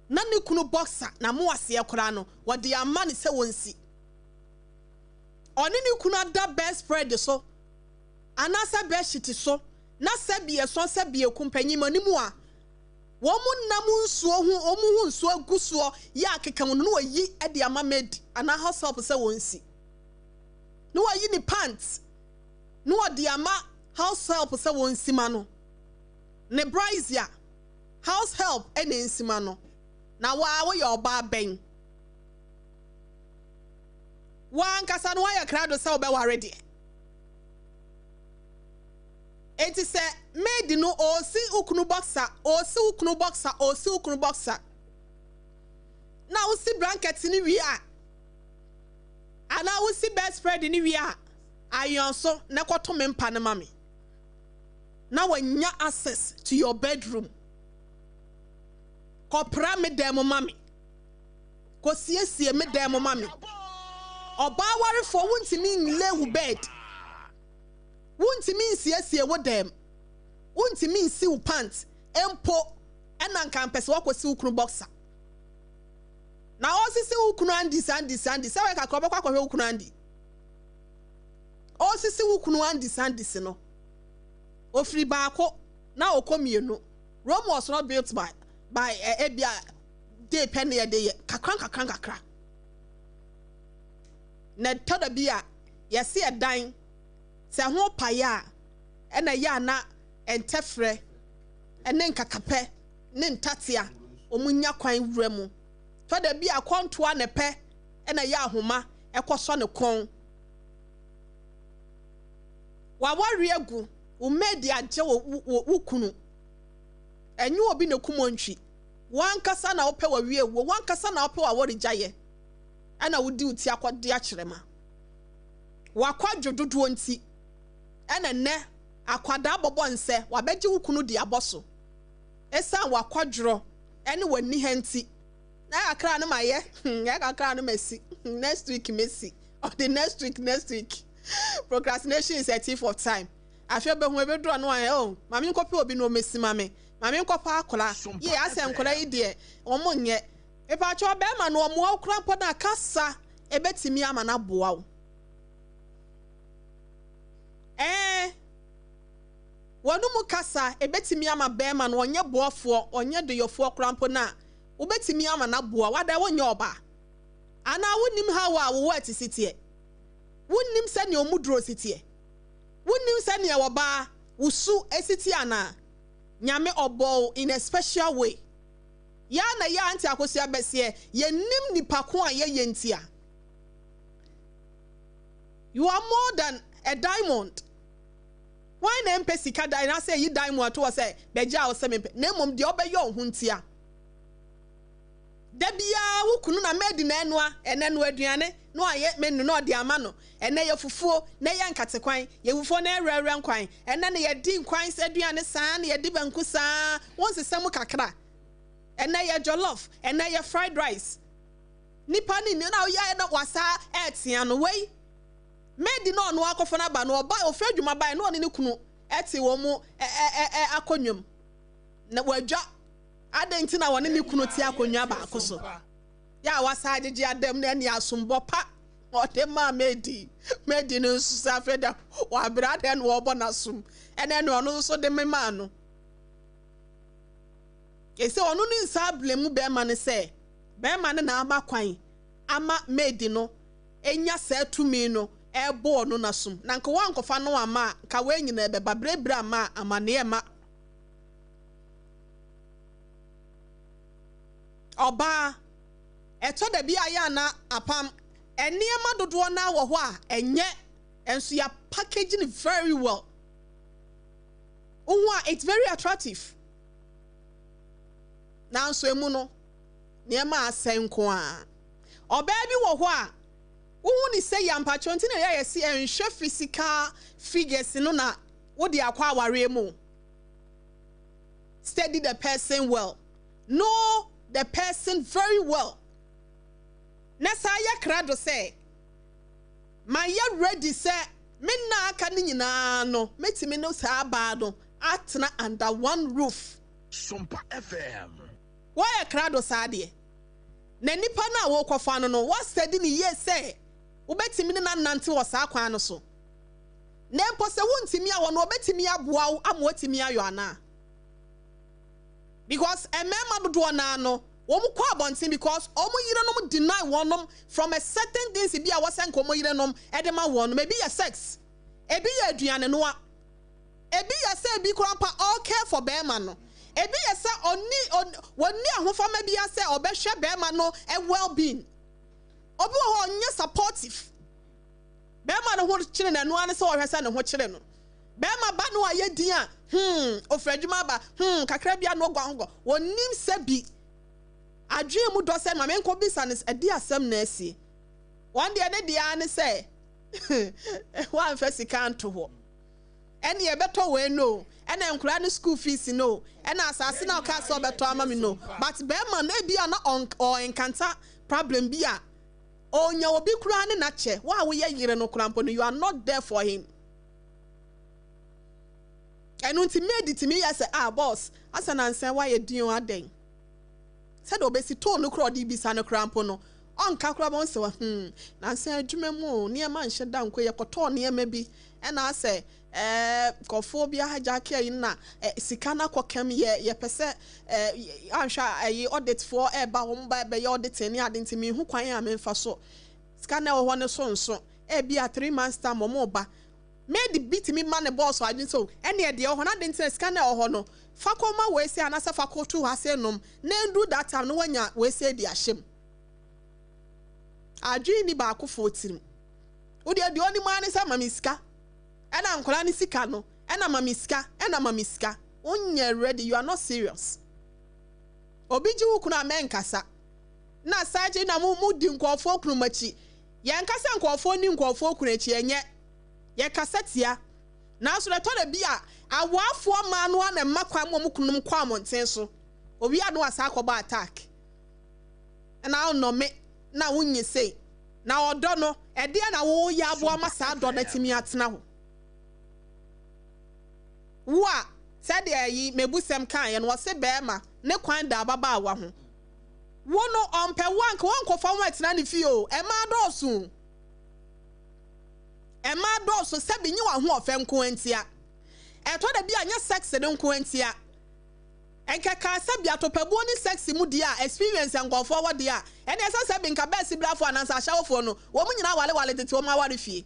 na ne kunu boxer na mo aseɛ koraa no wɔde ama no sɛ wɔnsi. Ɔne ne kunu ada bed spread so anaasɛ bed sheet so na sɛbi ɛsɔn sɛbi eku mpanyin mo anim a wɔn nna mu nsuo ho wɔn ho nsuo agu soɔ yɛ akeka wɔn no na wɔyi de ama maid anaa house help sɛ wɔnsi. Na wɔyi ne pants na wɔde ama house help sɛ wɔnsi ma no. Ne brazier house help na ɛnsi ma no. Na wo ara woyɛ ɔbaa bɛn? Wo ankasa no woayɛ krado sɛ wobɛware deɛ? Enti sɛ maid no ɔresi wo kunu boxer, ɔresi wo kunu boxer, ɔresi wo kunu boxer, na wosi blanket no wie a, anaa wosi bedspread no wie a, ayɔn so na kɔto me mpa no ma me. Na wanya access to your bedroom. Kɔpra me dan mu ma me. Kɔsiesie me dan mu ma me. Ɔbaa warefoɔ wontumi nlay wo bed. Wontumi nsiesie wo dan mu. Wontumi nsi wo pant mpo ɛna nka mpɛ sɛ woakɔsi wo kunu boxer. Na ɔresisi wo kunu Andy Sandy Sandy sɛ wɛ kakra ɔbɛkɔ akɔhwɛ wo kunu Andy. Ɔresisi wo kunu Andy Sandy si no. Ofiri baako na ɔkɔ mmienu. Rome was not built by by ebia day pɛ na yɛde yɛ kakra nkakra nkakra. Na ɛtɔ da bi a yɛse ɛdan sɛ ho paeɛ a ɛna ɛyɛ a na ntɛfrɛ ne nkakapɛ ne ntatea wɔn nya kwan wura mu. Tɔ da bi a kɔntoa na ɛpɛ ɛna ɛyɛ ahoma ɛkɔsɔ ne kɔn. Waware agu, wo maid agye wo wo wo kunu. Ɛnyɛ obi na ekum ɔntwi. W'ankasa na wopɛ w'awie wuo, w'ankasa na wopɛ w'awaregyaeɛ ɛna wodi wo ti akɔde akyerɛ ma. W'akwadwo dodoɔ nti ɛna nnɛ akwadaa bɔbɔ nsɛ wabɛgye wo kunu de abɔ so. Ɛsiane w'akwadworɔ ɛne w'aniha nti. Na kakra no mayɛ, hmm, kakra no masi, next week mesi, ɔde next week next week. Procrastination is a thief of time. Afei obehu ebeduru ɔno ayɛ oh, maame nkɔpɛ obi na ɔmesi ma me. Maame nkɔpɛ akora. Yie asɛ nkora yi deɛ wɔn nyɛ. Mepaakyɛw bɛrima no ɔmoa wo koraa mpo na kasa ebetumi ama no aboa wo. Ɛɛ wɔn mu kasa ebetumi ama bɛrima no ɔnyɛ boafoɔ ɔnyɛ doyɔfoɔ koraa mpo na wobetumi ama no aboa wo. Adan wonyɛ ɔbaa anaa wonim how a wo wɔ si teɛ. Wonnim sɛnea ɔmo duro si teɛ. Wonnim sɛnea ɔbaa wo su si teɛ anaa? Nyame ɔbɔɔ wo in a special way. Yɛa na yɛ Auntie Akosua Bɛseɛ yɛnnim nipa ko a yɛyɛ nti a. You are more than a diamond. Hwan na ɛmpɛ sika da anaasɛ ɛyi diamond ato hɔ sɛ bɛgye a ɔsɛ mempɛ na mmom deɛ ɔbɛyɛ wo ho ntia. Da biara wo kunu na maid na ɛnoa, ɛnɛ noa aduane na wayɛ menu na ɔde ama no, ɛnɛ yɛ fufuo na ɛyɛ nkatekwan, yɛ fufuo na ɛwerɛwerɛ nkwan, ɛnɛ na yɛdi nkwan aduane saa na yɛdi banku saa, wonsesa mu kakra, ɛnɛ yɛ jollof, ɛnɛ yɛ fried rice. Nipa ne ni na ɔyɛ na wasa ɛɛtea no wei. Maid na ɔno akɔfa no aba no ɔba ofiri adwuma bae na ɔne ne kunu ɛte wɔn mu ɛ ɛ ɛ akonnwa mu na wadwa. Adɛn nti na wɔne ne kunu te akonnwa baako so? Yɛ a wasan agyegye adam no ani asombɔ pa ɔde maa Medi. Medi no nso sɛ afei da wabrɛ adɛn na wɔbɔ n'asom ɛnɛ ne ɔno nso de me maa no. Ɛsɛ ɔno ne nsa abla mu bɛrima no sɛ bɛrima no na ama kwan ama Medi no anya saa tumi no ɛrebɔ ɔno n'asom. Na nka wankɔfa no ama a nka wei nyinaa bɛba berɛberɛ ama a amanneɛ ma. Ɔbaa, ɛtɔ da bi a yɛ a na apam nneɛma dodoɔ no ara wɔ hɔ a ɛnyɛ nso yɛ package no very well. Wohu a it's very attractive. Nanso emu no, nneɛma asɛe nko ara. Ɔbaa bi wɔ hɔ a, wohu ne sɛ yɛ ampakyɛw nti na ɛyɛ a yɛse ɛnhwɛ physical figures no na wode akɔ awareɛ mu. Study the person well. Know the person very well. Na saa yɛ krado sɛ, mayɛ ready sɛ me nna a aka no nyinaa no, mɛtumi ne saa baa no atena under one roof. Sompa FM. Woayɛ krado saa deɛ, na nipa no a worekɔfa no no, woasɛdi no yie sɛ wobɛtumi ne no anante wɔ saa kwan no so. Na mpo sɛ wontumi a, ɔno ɔbɛtumi aboa wo ama woatumi ayɔ anaa? Because mmarima dodoɔ no ara no, wɔn kɔ abɔnten because wɔn yerenom deny wɔnom from a certain things bi a wɔsɛ nka wɔn yerenom de ma wɔn nom. Ebi yɛ sex, ebi yɛ aduane noa, ebi yɛ sɛ ebi koraa mpa all care for bɛrima no. Ebi yɛ sɛ ɔnni wɔnni ahofama biara sɛ ɔbɛhwɛ bɛrima no well being. Obi wɔ hɔ ɔnyɛ supportive. Bɛrima no ho kyere no ɛno ara ne sɛ ɔhwɛ sɛ ne ho kyere no. Bɛrima ba no ayɛ din a, hmm, ofiri adwuma aba, hmm, kakra bi a na ɔguan kɔ. Ɔnnim sɛ bi adwene mu dɔ sɛ ma menkɔ bisa no ɛde asɛm na asie. Wɔn deɛ ne deɛ ara ne sɛ woamfa sika anto hɔ. Ɛne ɛbɛtɔ wei no o, ɛna nkwadaa no school fees no o, ɛna asase no a ɔkaa sɛ ɔbɛtɔ ama me no. But bɛrima no ebi a na ɔnkanta problem bi a ɔnya obi koraa ne n'akyɛ. Wo a woyɛ yere no koraa mpo no, you are not there for him. Ɛno nti maid tumi yɛ sɛ, ah boss, asɛ nansa woayɛ din o, adɛn? Sɛdeɛ ɔbɛsi tone no koraa ɔde bisa no koraa mpo no, ɔnka koraa bɛhu sɛ hmm, nansa adwuma mu o, nneɛma nhyɛ da nkɔ, yɛkɔtɔɔ nneɛma bi, ɛna asɛ ɛɛ nkurɔfoɔ bi ahagyake ayi na eh, sika no akɔkam yɛ yɛpɛ sɛ eh, anhwɛ a ɛyi auditfoɔ ɛreba wɔn ba ɛbɛyɛ auditing ne ade nti menhu kwan a memfa so sika no ɛwɔ hɔ no so nso ebia 3 months time wɔn reba. Maid bi tumi ma ne boss adwene sɛ, oh, ɛnneɛ deɛ ɛwɔ hɔ no, adɛn nti na sika no a ɛwɔ hɔ no, fa kɔma wei sei anaasɛ fa kɔto ha sei nom, na ɛnduru that time no woanya wei sei de ahyɛ mu. Adwene nni baakofoɔ tirim. Wo deɛ, deɛ ɔnim ara ne sɛ ma me sika, ɛna nkwadaa no sika no, ɛna ma me sika, ɛna ma me sika. Wonyɛ ready, you are not serious. Obi gye wo kunu a mɛnkasa. Na saa akyi na mo mo di nkurɔfoɔ kunu mo akyi. Yɛnka sɛ nkurɔfoɔ nni nkurɔfoɔ kunu akyi, ɛnyɛ. Yɛkasa tia. Nanso na ɛtɔ da bi a, awaafoɔ mmaa no ara na ɛma kwan ma wɔn kununom kɔ amɔnten so. Owie a na wasan akɔbɔ attack. Ɛna wonnɔ me, na wonyɛ sei. Na ɔdɔ no, ɛdeɛn na woreyɛ aboa ma saa dɔ no atumi atena hɔ? Wo a, sɛdeɛ ayi, Mebusɛm kaeɛ no, wɔse barima, ne kwan da ababaawa ho. Wo no, ɔmpɛ wo a, anka ɔnkɔfa wo antena ne fie o. Mmaa dɔɔso o. Mmaa dɔɔso sɛbi nye w'ahoɔfɛ nko ara ntia. Ɛtɔ da bi a nyɛ sex no nko ara ntia. Nkɛkaa sɛbi atɔpabuo ne sex mu deɛ a experience a nkurɔfoɔ wɔ deɛ a, ɛnneɛ ɛsɛ sɛbi nka bɛɛsi brafoɔ anaasɛ ahyɛwofoɔ no, wɔn nyinaa wareware tete wɔn aware fie.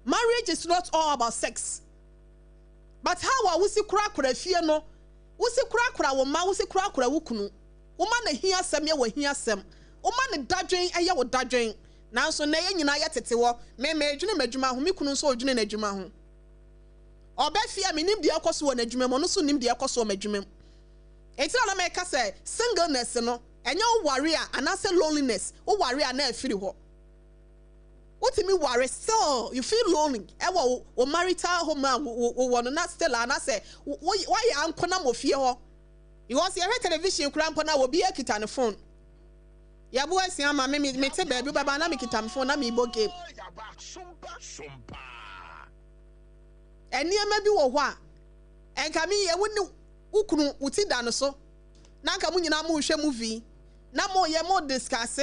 Marriage is not all about sex. But how a wosi korakora fie no, wosi korakora wo mma, wosi korakora wo kunu. Woma n'ahiasɛm yɛ w'ahiasɛm. Woma ne dadwen yɛ wo dadwen. Nanso nnɛ yɛn nyinaa yɛtete hɔ. Me, meredwene m'adwuma ho, me kunu nso redwene n'adwuma ho. Ɔba fie a, mennim deɛ ɛrekɔ so wɔ n'adwuma mu, ɔno nso nnim deɛ ɛrekɔ so wɔ m'adwuma mu. Enti na na meka sɛ singleness no, ɛnyɛ woware a anaasɛ loneliness, woware a na afiri hɔ. Wotumi ware still you feel lonely ɛwɔ wo marital home a wowɔ no na still anaasɛ woayɛ ankonam wɔ fie hɔ. Because yɛhwɛ television koraa mpo na obiara kita ne phone. Yɛbo asia ma me mete baabi wobɛba na mekita me phone na mebɔ game. Nneɛma bi wɔ hɔ a nka me yɛ wo ne wo kunu wo ti da no so na nka mo nyinaa mohwɛ movie na moyɛ mo discuss.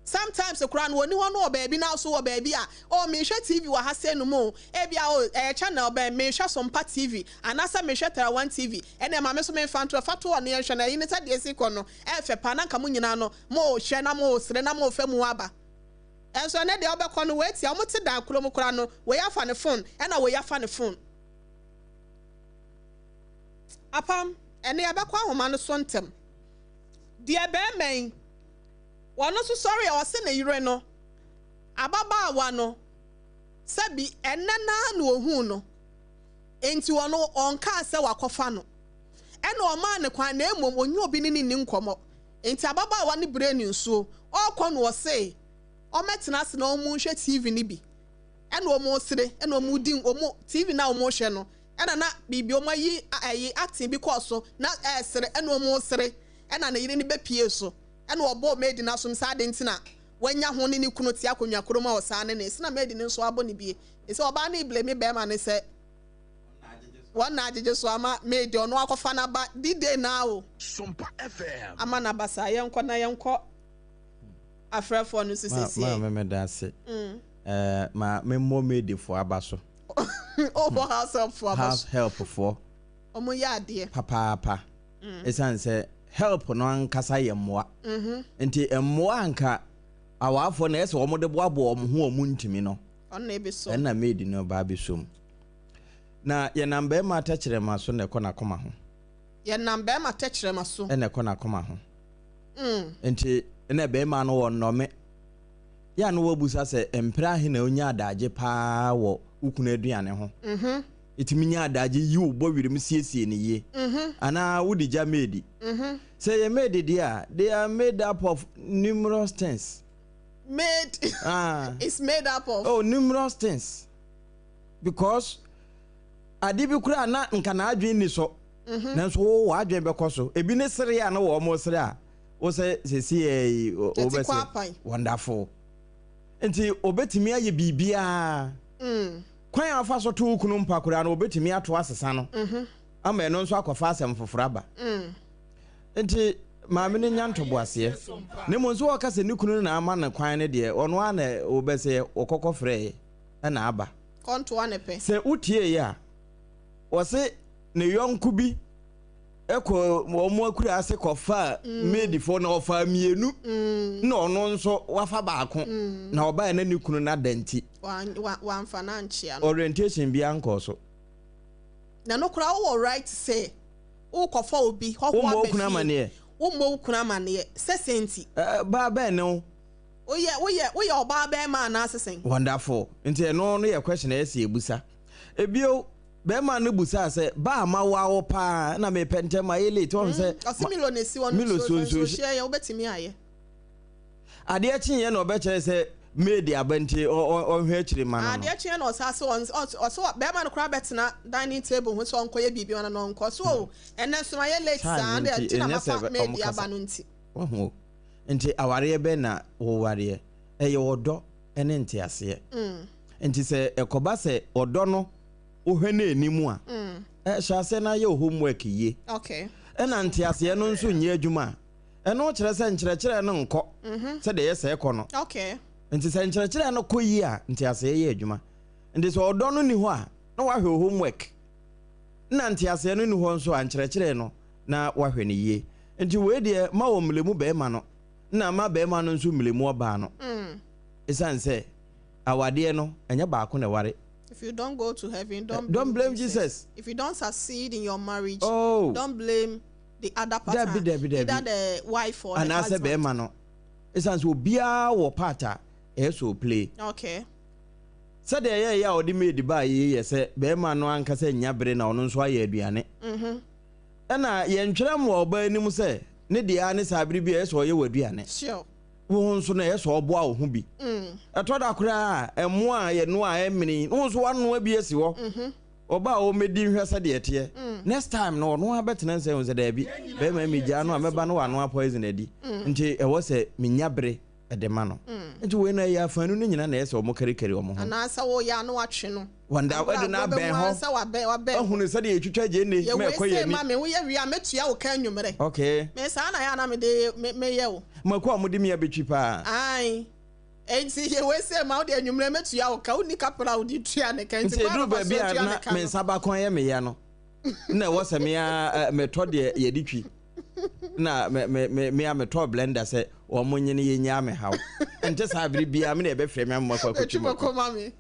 Sometimes koraa no wɔnni hɔ no wɔ baabi na wo so wɔ baabi a, oh mehwɛ TV wɔ ha sei nom o, ebia oh ɛyɛ channel bɛn, mehwɛ Sompa TV anaasɛ mehwɛ Terawan TV, ɛnneɛ ma me nso memfa nto hɔ, fa to hɔ na yɛnhwɛ na ɛyi no sɛdeɛ ɛsi kɔ no ɛyɛ fɛ paa na nka mo nyinaa no mohwɛ na mosere na mofa mu aba. Ɛnso ɛnnɛ deɛ wobɛkɔ no wei tia, wɔte dan koro mu koraa no wei afa ne phone ɛna wei afa ne phone. Apam, ɛnnɛ yɛbɛkɔ ahoma no so ntɛm. Deɛ bɛrima yi, ɔno nso sɔre a ɔse ne yere no, ababaawa no, sɛbi ɛnnɛ no ara na ohuu no, enti ɔno ɔnkaa sɛ wakɔfa no. Ɛna ɔmaa no kwan na mmom ɔnyɛ obi ne no nni nkɔmmɔ. Enti ababaawa no brɛɛ no nsuo, ɔrekɔ no ɔse ɔmmɛtena ase na wɔnhwɛ TV no bi. Ɛna wɔresere, ɛna wɔredi wɔn TV no a wɔrehwɛ no, ɛna na biribi wɔn ayi ɛyi acting bi kɔɔ so na ɛresere, ɛna wɔresere, ɛna ne yere no bɛpie so, ɛna ɔbɔɔ maid no asom sɛ adɛn nti na wanya ho ne ne kunu te akonnwa koro mu a ɔsaa ne ne se na maid no nso abɔ ne bie. Ɛsɛ ɔbaa no reblame barima no sɛ wɔn na agyegye so ama maid ɔno akɔfa n'aba D-day naa o. Sompa FM. Ama n'aba saa. Yɛnkɔ na yɛnkɔ afrɛfoɔ no so sesie. Maame meda ase. Eh, ma memmɔ maid foɔ aba so. Wobɔ house help foɔ aba so. House help foɔ. Wɔn yɛ adeɛ. Papaapa. Ɛsiane sɛ help no ankasa yɛ mmoa. Nti mmoa anka awaafoɔ na ɛsɛ wɔn de boaboa wɔn ho wɔn ntumi no. Ɔno na ɛbɛsɔ. Ɛna maid no ba abɛsɔ mu. Na yɛnam bɛrima tɛkyerɛma so na ɛkɔ n'akoma ho. Yɛnam bɛrima tɛkyerɛma so. Ɛna ɛkɔ n'akoma ho. Nti na bɛrima no wɔ nnɔme. Yɛ a na wabusa sɛ mprɛ ahe na onya adagye paa wɔ wo kunu aduane ho. Ɛtumi nya adagye yi wo bɔ werem siesie no yie. Anaa wode gya maid. Sɛ ɛyɛ maid deɛ a, they are made up of numerous things. Made ah. is made up of. Oh, numerous things. Because ade bi koraa na nka n'adwene ni so. Nanso wo w'adwene bɛkɔ so. Ebi ne sere a na wɔn sere a wo sɛ sɛsi yɛ yi wobɛsɛ wonderful. Nti obetumi ayɛ biribiara. Kwan a ɔfa so to wo kunu mpa koraa no obetumi ato asesa no. Ama ɛno nso akɔfa asɛm foforɔ aba. Nti maame no nya ntoboaseɛ. Na mmom nso ɔka sɛ ne kunu no na ama no kwan no deɛ ɔno ara na wobɛsɛ wɔkɔkɔ frɛɛ ɛna aba. Kɔntoa ne pɛ. Sɛ wotieeɛ a wɔse ne yɔnko bi kɔ wɔn akura ase kɔfaa maidfoɔ na ɔfaa mmienu na ɔno nso wafa baako na ɔbaeɛ na ne kunu no ada nti. Wamfa no ankyea no. Orientation biara nkɔɔ so. Na no koraa wowɔ right sɛ wokɔfa obi hɔhoɔ Wommɔ wo aba kunu fie. amaneɛ. Wommɔ wo kunu amaneɛ. Sɛ sɛn nti? Baa bɛn ne wo? Woyɛ woyɛ woyɛ ɔbaa bɛɛma anaase sɛn? Wonderful. Nti ɛno no yɛ question a ɛyɛ sɛ yɛbusa. Ebio, bɛɛma no busaa sɛ, ba a mawoa wo paa na mepɛ ntɛm mayɛ late, wahu sɛ Ɔse Milo na esi hɔ no Milo nsuo so nsuo nsuo hyeɛ yɛ wobɛtumi ayɛ. Adeɛ kyeeɛ na ɔbɛkyerɛ sɛ maid aba nti ɔnhwɛ akyire ma no no. Adeɛ kyeeɛ na ɔsaa se ɔse bɛɛma no koraa bɛtena dining table ho sɛ ɔnkɔyɛ biribi ma no na ɔnkɔ. Ɔse oh ɛnɛ nso mayɛ late Time saa nti nti na ɛnyɛ mafa sɛ maid ɔmo kasa. aba no nti. Wahu o. Nti awareɛ bɛn na wowareɛ? Ɛyɛ ɔdɔ ne nteaseɛ. Nti sɛ ɛkɔba sɛ ɔdɔ no wohwɛ no anim a, hyɛ aseɛ na yɛ wo homework yie. Ɛna nteaseɛ no nso nyɛ adwuma a, ɛno kyerɛ sɛ nkyerɛkyerɛ no nkɔ sɛdeɛ ɛyɛ sɛ ɛkɔ no. Nti sɛ nkyerɛkyerɛ no kɔ yie a, nteaseɛ yɛ adwuma. Nti sɛ ɔdɔ no nni hɔ a, na woahwɛ wo homework. Na nteaseɛ no nni hɔ nso a, nkyerɛkyerɛ no na woahwɛ no yie. Nti wei deɛ ma wɔ mmerɛ mu bɛrima no na ma bɛrima no nso mmerɛ mu ɔbaa no. Ɛsiane sɛ awadeɛ no ɛnyɛ baako na ɛware. If you don't go to heaven, don't blame, don't blame Jesus. Jesus. If you don't succeed in your marriage, oh. don't blame the other partner. Dabi, dabi, dabi. Either the wife or the Anaasɛ husband. bɛrima no. Ɛsiane sɛ obiara wɔ part a ɛyɛ sɛ ɔplay. Okay. Sɛdeɛ ɛyɛeɛ a ɔde maid baa yi yɛ sɛ bɛrima no ankasa nnya bere na ɔno nso ayɛ aduane. Ɛna yɛntwerɛ mmoa ɔbaa anim sɛ ne deɛ ara ne saa bere bi a ɛyɛ sɛ ɔyɛ w'aduane. Sure. Wo nso no ɛyɛ sɛ ɔboa wo ho bi. Ɛtɔ da koraa a ɛmoa a yɛnoa a ɛmene yi, wo nso woanoa bi asi hɔ. Ɔba a ɔmmɛdi nhwɛ sɛdeɛ ɛteɛ. Next time no ɔno ara bɛtena nsɛ hu sɛ daabi, bɛrima yi megyaa no a mɛba no wanoa poison adi. Nti ɛwɔ sɛ menya bere de ma no. Nti wei no ɛyɛ afaanu no nyina na ɛyɛ sɛ wɔn karikari wɔn ho. Anaasɛ woyɛ a na watwe no. Wɔn da ɛde no abɛn hɔ. Ahunu sɛdeɛ yɛtwitwa gyeene Yɛ ma wei ɛkɔ yɛn sei ani. ma me, woyɛ wie a mɛtua wo ka anwummerɛ. Okay. Me saa na yɛ a na mede me meyɛ wo. Mako a wɔde me abɛtwi paa. Ae. Enti yɛ wei sei ma wo deɛ anwummerɛ mɛtua wo ka. Wonni kapra a wode tua ne ka nti Nti kwan ɛduru a bɛfa so baabi a atua na ne ka me no. nsa bako ayɛ me ya no, na ɛwɔ sɛ me ara metɔ deɛ yɛde twi. Na me me me me a metɔɔ blender sɛ wɔn nye no yɛnyaa me haw. Nte saa bere biara me na yɛbɛfrɛ me ama makɔ akɔtwi Bɛtwi mako. mako ma me.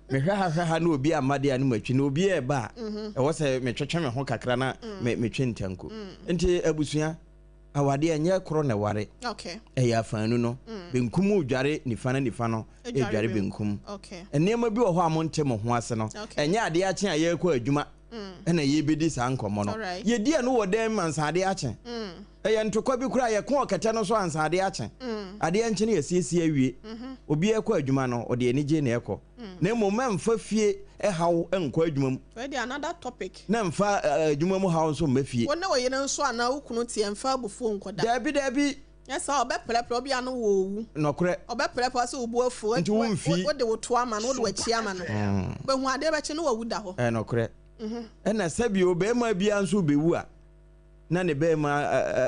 Mehwɛ ha hwɛ ha na obi amma deɛ a ne matwi na obi reba a ɛwɔ sɛ metwetwe me ho kakra na me metwe ntanku. Nti abusua. Awadeɛ ɛnyɛ koro na ɛware. Okay. Ɛyɛ afaanu no. Benkum redware nifa na nifa no Edware redware benkum. Okay. Nneɛma bi wɔ hɔ a monte mo ho ase no, Okay. ɛnyɛ adeɛ akye a yɛrekɔ adwuma ɛna yɛrebɛdi saa nkɔmmɔ no. Alright. Yɛdi ɛno wɔ dan mu ansa adeɛ akye. Ɛyɛ ntokwa bi koraa a yɛko wɔ kɛtɛ no so ansa adeɛ akye. Adeɛ nkye no yɛasiesie awie. Obiara kɔ adwuma no, ɔde anigye na ɛkɔ. Na mmom mɛmfa fie haw nkɔ adwuma mu. Wei deɛ another topic. Na mfa adwuma mu haw nso mma fie. Wo ne wo yere nso anaa wo kunu te ɛmfa abufuo nkɔda. Daabi, daabi. Nyɛ saa a ɔbɛprɛprɛ wo bia no wɔ owu. Nɔkorɛ. Ɔbɛprɛprɛ wo sɛ wo bo afu. Nti wo mfi. Wode wo to ama no, wode w'akyi ama no. Bɛhu adeɛ bɛkye no wawu da hɔ. Ɛyɛ nɔkorɛ. Ɛna sɛbi o, barima biara nso bɛwu a, na ne barima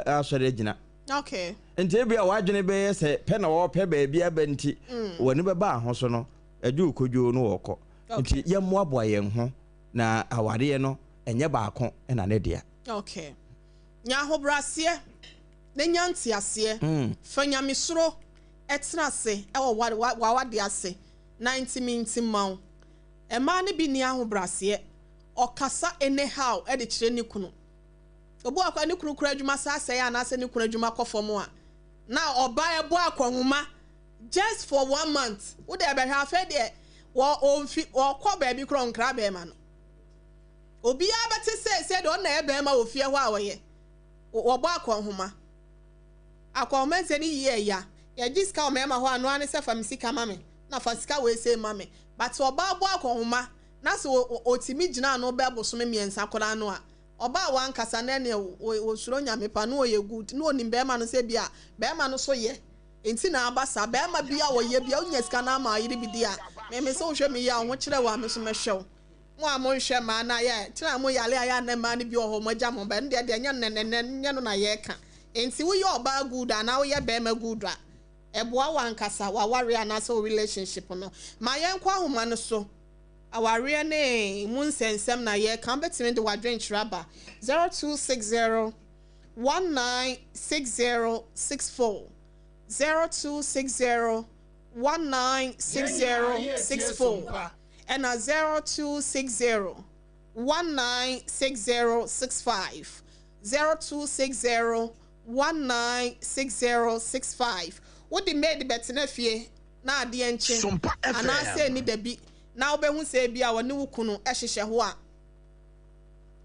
asɔre agyina. Okay. Nti ebia w'adwene bɛyɛ sɛ pɛ na ɔrepɛ baabi aba nti, w'ani bɛba aho so no, adwo kodwoo no wɔkɔ. Nti yɛmmoaboa yɛn ho na awareɛ no ɛnyɛ baako na ne dea. Okay. Nya ahobrɛaseɛ na nya nteaseɛ. Fa nyamesuro tena ase wɔ w'awadeɛ ase na ntimi nti mma wo. Mmaa no bi nni ahobrɛaseɛ. Ɔkasa anyhow de kyerɛ ne kunu. Obi wɔ hɔ koraa ne kunu kura adwuma saa sɛe anaasɛ ne kunu adwuma kɔ fam a, na ɔbaa ɛbɔ akɔnhoma just for one month. Wo deɛ bɛhwɛ afei deɛ wɔ ɔmfi ɔkɔ baabi koraa ɔnkra bɛrima no. Obiara bɛte sɛ sɛ deɛ ɔno na ɛyɛ bɛrima wɔ fie hɔ a ɔyɛ. Wɔbɔ akɔnhoma. Akɔnhoma nsɛ ne yie ɛya. Yɛgye sika wɔ mmarima hɔ a, ɛno ara ne sɛ fa me sika ma me na fa sika wei sei ma me. But ɔbaa bɔ akɔnhoma na sɛ ɔtumi gyina ano bɛɛ bosome mmiɛnsa koraa no a, Ɔbaa wankasa no ɛneɛ ɔsuro Nyame paa na ɔyɛ good na ɔnim bɛɛma no sɛ bia bɛɛma no so yɛ nti na aba saa. Bɛɛma bia ɔyɛ bia wonya sika na ama ɔyere bi di a me me sɛ wohwɛ me yie a wo ho kyerɛ wo a me nso mɛhwɛ wo. Mo a monhwɛ mmaa no a yɛ kyerɛ a mo yare a yɛ a na mmaa no bi wɔ hɔ mo agya mo ba ɛno deɛ deɛ ɛnyɛ no nɛnɛnɛ nyɛ no na yɛka. Nti woyɛ ɔbaa good anaa woyɛ bɛɛma good a ɛboa wo ankasa w'awareɛ anaasɛ wo relationship no. Ma yɛnkɔ ahoma no so. Awareɛ ne mu nsɛnsɛm na yɛreka, wobɛtumi de w'adwenkyerɛ aba 0260 196064, 0260 196064 ɛna 0260 196065, 0260 196065. Wode maid bɛtena fie na adeɛ nkye Sompa anaasɛ FM. ɛni dabi na wobɛhu sɛ ebia ɔne wo kunu hyehyɛ hɔ a,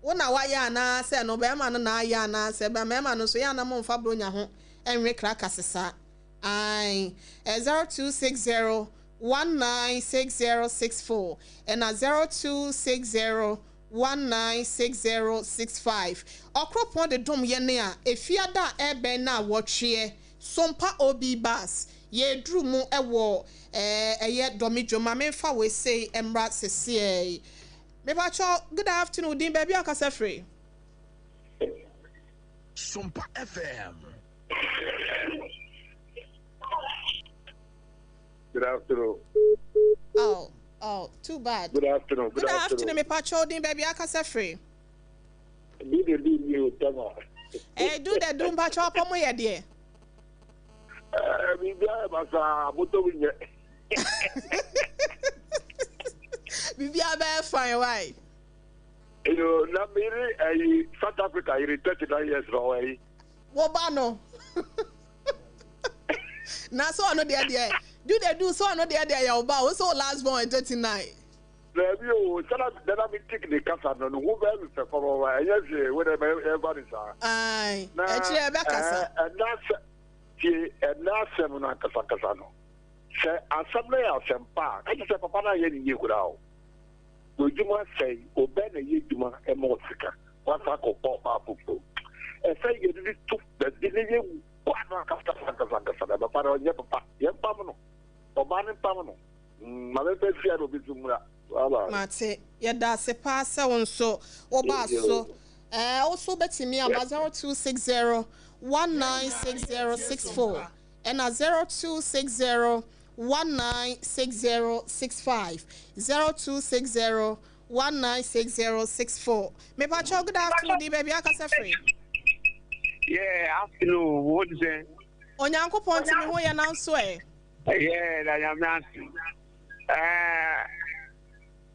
wo na woayɛ anaa sɛ no barima no na ayɛ anaa sɛ mmarima no nso yɛ a na momfa bronya ho nwe krakase saa. Ae. 0260 196064 ɛna 0260 196065. Ɔkoropɔn de dom yɛne a, efiada a ɛrebɛn no a wɔtweɛ Sompa OB Bus Yɛduru mu wɔ ɛɛ ɛyɛ Dɔmedwo ma menfa wei sei mmra sesiɛi. Mepakyɛw good afternoon wo din baabi a wokasa firi? Sompa FM. Good afternoon. Oh, oh, too bad. Good afternoon. Good, good afternoon. Mepakyɛw wo din baabi a wokasa firi? Do the do ni o tama. Eh, do the do mpakyɛw apɔ mo yɛ deɛ. Eh, biribiara yɛ basaa, bɔtɔ mu nyɛ. Biribiara bɛyɛ fine, why? Yo, na me yere ayi South Africa yere 39 years na ɔwɔ ayi. Wo ba no. Na so ɔno deɛ deɛ, do the do so ɔno deɛ deɛ yɛ wo ba o, so last born 39. Daabi o, sɛna dada me tik ne kasa no, ne ho bɛyɛ me fɛ papaapa, ɛnyɛ hwee, wo dɛ yɛmfa no saa. Ae, Na akyire ɛbɛkasa. ɛɛ, ɛnɛ asɛ, tie, ɛnɛ asɛm no ankasa ankasa no, sɛ asɛm no yɛ asɛm pa a, ka kyerɛ sɛ papa no anyɛ ne yie koraa o. W'adwuma sɛe, obɛn na ɛyɛ adwuma ɛma wo sika, woasan akɔbɔ ɔbaa foforɔ. Ɛsɛ yɛde no to baabi na yɛgua no ankasa ankasa ankasa, na papa no ɔnyɛ papa, yɛmpam no, ɔbaa no mpam no. Mm, ma memfa fia na obi nso mmra. Bye bye. Mate. Yɛda ase paa sɛ wo nso wobaa so. Ɛɛ, wo nso wobɛtumi aba 0260 196064 ɛna 0260 196065, 0260 196064. Mepakyɛw, good afternoon, din baabi akasa firi? Yeah, afternoon, wo te sɛn? Onyankopɔn nti me ho yɛ nanso ɛ. Ɛyɛ da nyame ase. Ɛɛ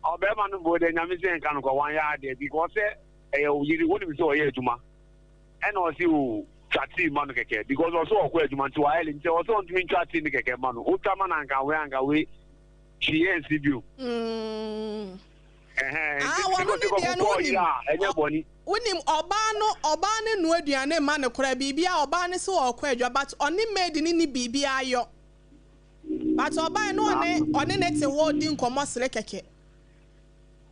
ɔbɛrima no bo dɛ nyame sɛ nka no kɔ wan yɛ adeɛ because sɛ ɛyɛ wo yere wonim sɛ ɔyɛ adwuma ɛna ɔse o. Twa tea ma no kɛkɛ because ɔsɛ ɔkɔ adwuma nti wayɛ late nti ɔsɛ ɔntumi ntwa tea no kɛkɛ ma no wotwa ma no anka wei anka wei hwee ɛnsi bio. Mm. Ɛhɛn Ah, nti wɔno because ne deɛ no kɔkɔ wonim. yɛ a ɛnyɛ bɔne. Wonim ɔbaa no ɔbaa no noa aduane mma no koraa biribiara ɔbaa no sɛ ɔɔkɔ adwa but ɔne maid no nni biribiara yɔ but ɔbae no ɔne ɔne ne te hɔ di nkɔmmɔ sere kɛkɛ.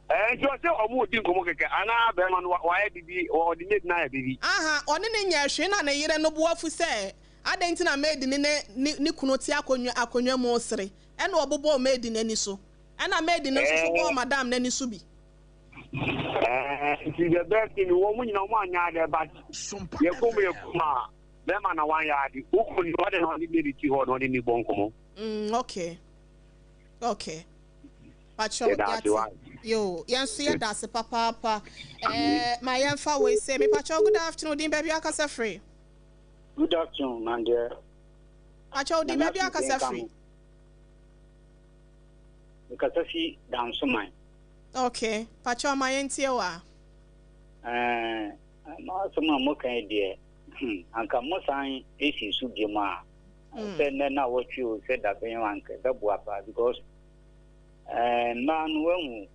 Ɛɛ nti ɔsɛ ɔmo di nkɔmmɔ kɛkɛ anaa bɛrima no wayɛ bibi ɔde maid no ayɛ bibi. Aha ɔne no nyɛɛ hwee na ne yere no bo afu sɛ adɛn nti na maid no ne ne ne kunu te akonnwa akonnwa mu resere ɛna ɔbobɔɔ maid no ani so ɛna maid no nso so bɔɔ Ɛɛ madam no ani so bi. Ɛɛ nti the best thing wɔn nyinaa wɔn anyɛ adeɛ but yɛ kɔn mu yɛ kɔn mu a bɛrima na wanyɛ ade wokɔ ni ɔde na ɔde maid ti hɔ na ɔde ne bɔ nkɔmmɔ. Mm okay okay. Pakyɛw Yɛda ase yɛate. wai. Yoo, yɛn nso yɛda ase papaapa. Ɛɛ, ma yɛmfa wei sɛ, mepakyɛw good afternoon, din baabi akasa firi? Good afternoon, my dear. Pakyɛw din Nyame baabi asomdwoe akasa nka firi? mo. Mekasa fi Dansoman. Okay, pakyɛw ma yɛntie wo a. Ɛɛ, mo asɛm a moka yi deɛ, hmm, anka mosan esi so biom a, sɛ nnɛ na wɔtwe o, sɛ dabɛn o, anka ɛbɛboa paa because Ɛɛ, mmaa no, woahu,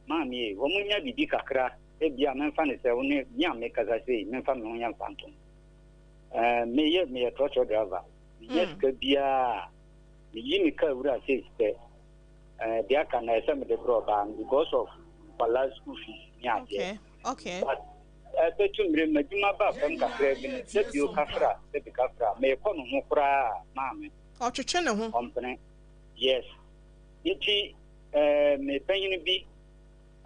maame ei, wɔnya biribi kakra, ebia memfa no sɛ wo ne me a mekasa sei, memfa me ho nyɛ mfantom. Ɛɛ, meyɛ meyɛ trɔtrɔ driver, menya sika biara a, meyi me kaa wura sei pɛ, ɛɛ, deɛ aka no ɛsɛ sɛ mede brɛ ɔbaa no because of nkwadaa school fees ne adeɛ. Okay, okay. But ɛbɛtu mmerɛ mu, adwuma ba fam kakra bi no, sɛ bio kafra, sɛ bi kafra, meekɔ ne ho koraa a, maame. Ɔtwetwe ne ho. Ɔmpene. Yes. Nti eh, me panyin bi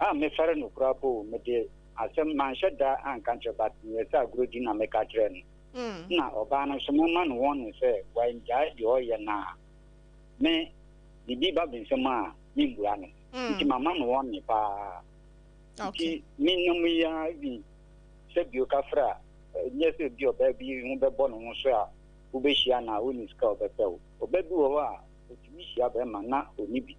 a mefɛre no koraa po, mede asɛm manhyɛ da anka nkyerɛ but meyɛ sɛ agorɔdi na meka kyerɛɛ no. Na ɔbaa no nso mama no warning sɛ wangyae deɛ ɔyɛ no a, me biribi ba me nsam a memmua no. Nti mama no warning paa. Nti menam yi ara even sɛ bio kafra a, ɛnyɛ sɛ bi ɔbaa bi ho bɛbɔ ne ho so a wobɛhyia no a wonni sika a ɔbɛpɛ wo. Ɔbaa bi wɔ hɔ a Otumi hyia bɛrima na onni bi.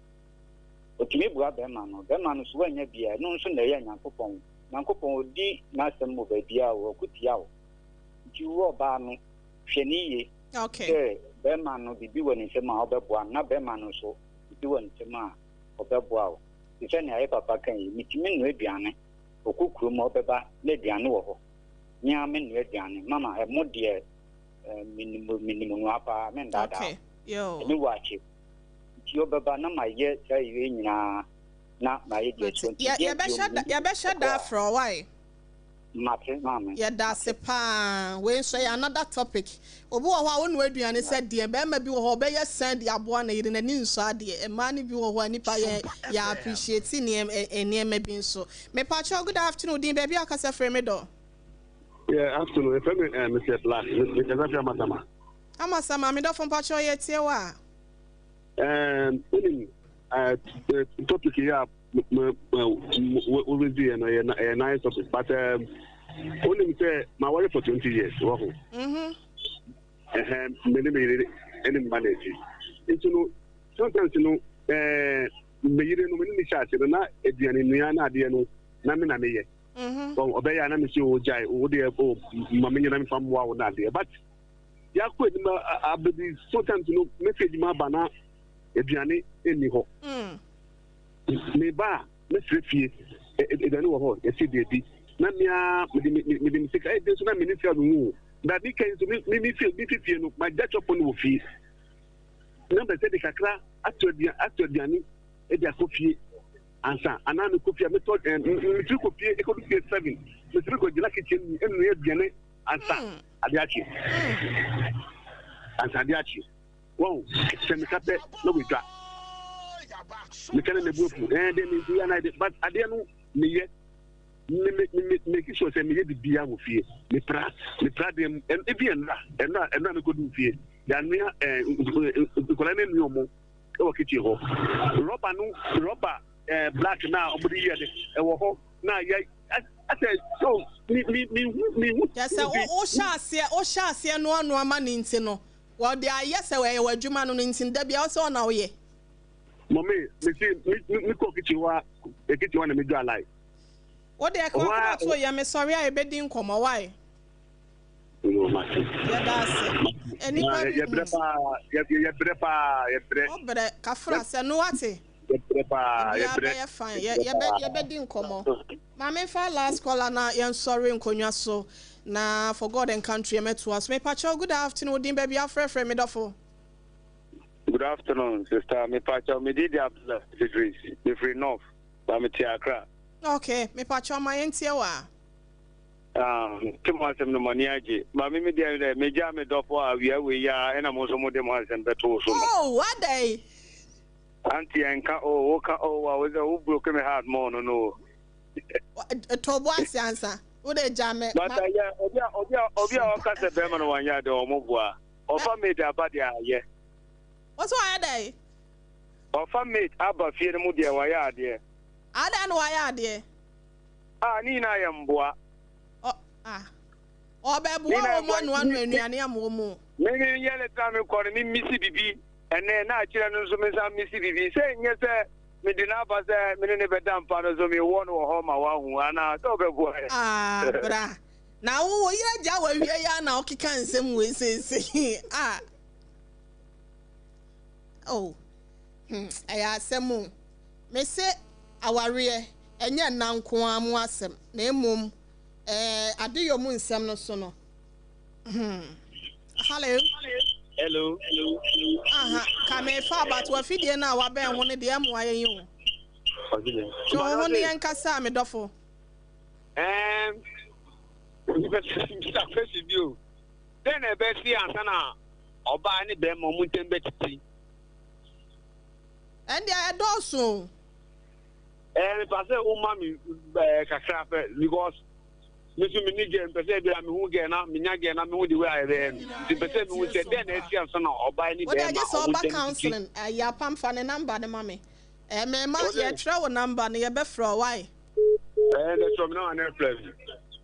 Otumi boa bɛrima no, bɛrima no nso wannya bi a, ɛno nso na ɛyɛ Nyankopɔn. Nyankopɔn odi n'asɛm wɔ baabiara o, ɔko tia wo. Nti wo ɔbaa no, hwɛ no yie sɛ bɛrima no biribi wɔ ne nsam a ɔbɛboa no, na bɛrima no nso biribi wɔ ne nsam a ɔbɛboa wo. Te sɛ nea yɛ papa ka yi, metumi noa aduane, ɔkɔ kurom a ɔbɛba na aduane wɔ hɔ. Me ara menoa aduane, mama ɛmo deɛ menim menim noa paa, mendaadaa wo. Yoo. Ɛne waakye. Nti ɔbɛba na mayɛ saa wei nyinaa na mayɛ deɛ Mate. ɛtoɔ nti Yɛ deɛ bio yɛbɛhyɛ da menim yɛbɛhyɛ da koraa. afrɛ wo wai. Mate maame. Yɛda ase Mate. paa. Wei nso ɛyɛ another topic. Obi wɔ hɔ a wonoa aduane sɛ deɛ, barima bi wɔ hɔ ɔbɛyɛ sɛn de aboa ne yere, n'ani nsɔ adeɛ. Mmaa no bi wɔ hɔ a nipa yɛ yɛ appreciate nneɛma nneɛma bi nso. Mepakyɛw good afternoon, din baabi a wokasa firi me dɔ. Yeah, afternoon. Efrɛ me eh, Mr. Black. Mekasa fi Amasama. Amasama, me dɔfo mpakyɛw yɛ tie wo a. Ɛɛm, wonim ɛɛ topic yi a wo raise yɛ no ɛyɛ nice topic but um, wonim sɛ ma wɔre for 20 years wɔ ho. Mhm. Ɛhɛn, me ne me yere ɛne me ma na akyi. Nti no sometimes no ɛɛ me yere no me ne ne hyɛ ase no na aduane nua na adeɛ no na me na meyɛ. Mhm. Ɔbɛyɛ a na me sɛ o gyae o deɛ o ma me nyina mefa mmoa wo na adeɛ but yɛakɔ anim abɛdi sometimes no message ma aba na aduane nni hɔ meba a mɛsrɛ fie aduane wɔ hɔ yɛsi deɛ di na mea mede mede me sika ɛdi nso na mene sika no mu da bi kan nso me me fie me fie no magya chɔpɔ no wɔ fie na bɛsɛ de kakra ato aduane ato aduane de akɔ fie ansa anaa mekɔ fie a metɔ ɛɛ metiri kɔ fie ekɔdu fie seven metiri kɔ gyina kitchen mu enua aduane ansa ade akye ansa ade akye wɔn sɛ meka pɛ na wɔadwa meka na mebu afu ɛɛ deɛ me nti ana de but adeɛ no meyɛ me me me make sure sɛ meyɛ biribiara wɔ fie mepra mepra deɛ mu ebi ɛnra ɛnra ɛnra mekɔdu fie yɛanoa ɛɛ nkwadaa no nua ɔmo ɛwɔ kitchen hɔ rɔba no rɔba ɛɛ black na ɔmo de yɛ de ɛwɔ hɔ na yɛ asɛ so mi mi mi hu mi hu. Kyerɛ sɛ wo wohyɛ aseɛ wohyɛ aseɛ noa noa ma no nti no wɔde ayɛ sɛ ɛyɛ w'adwuma no no nti no da biara wosɛ ɔna woyɛ. Mɔmi mi si mi mi kɔ kitchen hɔ a kitchen hɔ na mi dwa lai. Wo deɛ kɔ kɔ to yɛ me sɔre a yɛbɛdi nkɔmmɔ why. Yo, mate. Yɛda ase. Nnipa bi. Yɛbrɛ paa, yɛbrɛ paa, yɛbrɛ. Wobrɛ, kafra, sɛ no wate. Yɛbrɛ paa, Biribiara yɛbrɛ. bɛyɛ fine. Yɛ, yɛbɛ, yɛbɛdi nkɔmmɔ. Ma memfa last caller na yɛnsɔre nkonnwa so na for God and country yɛmɛtoa so. Mepakyɛw, good afternoon, wo din baabi afrɛfrɛ me dɔfo. Good afternoon, sister. Mepakyɛw, me din de Abdullah Idris. Mefiri North, na mete Accra. Okay, mepakyɛw ma yɛntie wo a. Ah, mete mo asɛm no m'ani agye. Ba me me deɛ dɛ megyaa me dɔfo a awia wei yi ara ɛna mo nso mode mo asɛm bɛto wo so no. Oh, adɛn? Auntie ɛnka oh, woka oh a wo sɛ wo broke me heart more no no o. Tɔ bo ase ansa. Wo de gya me. But ɛyɛ obi a obi a obi a ɔka sɛ bɛrima no wanyɛ ade ɔmo boa. Ɔfa maid aba deɛ ayɛ. Wo sɛ wayɛ dɛn? Ɔfa maid aba fie no mu deɛ wayɛ adeɛ. Adɛn na wayɛ adeɛ? Ah, ne nyinaa yɛ mboa. Ɔ ah. Ɔbɛboa wɔn anoanoa nnuane ama wɔn o. Me me yɛ ne tena me kɔ no me misi bibi ɛnɛ na akyerɛ no nso me nsa misi bibi sɛ nyɛ sɛ me de n'aba sɛ me ne ne bɛda mpa no so me wɔ no wɔ hɔ ma wahu anaa sɛ ɔbɛboa yɛ. Ah bra na wo wo yere agya wɔ awie ya na ɔkeka nsɛm wei seesei ah oh hmm ɛyɛ asɛm o me se awareɛ ɛnyɛ nna nko ara mu asɛm na mmom ɛɛ adeyɔ mu nsɛm no so no hmm hello. Hello. Aha, ka me fa but wafidie no a wabɛn ho no deɛ mmoa yɛn yi o. Twe wo ho ne yɛn kasa me dɔfo. Ɛɛm, bisa question bi o. Dɛn na ɛbɛsi ansa na ɔbaa ne bɛrima ɔmo ntɛm bɛtete? Ɛndeɛ ɛdɔɔso o. Ɛɛ mepa sɛ woma me ɛɛ kakra pɛ because me nso me ni girl mpɛ sɛ ebia mehu girl na menya girl na mehu the way a yɛbɛyɛ no nti mpɛ sɛ mehu sɛ dɛn na asi ansa na ɔbaa ne Wode bɛrima agye sɛ ɔmo ɔba ntɛm titi. counseling ayi apam fa ne number no ma me. Ɛɛ me ma Wode yɛtwerɛ wo number no yɛbɛfrɛ wo why? Ɛɛ dɛ sɔ me na wane frɛ me.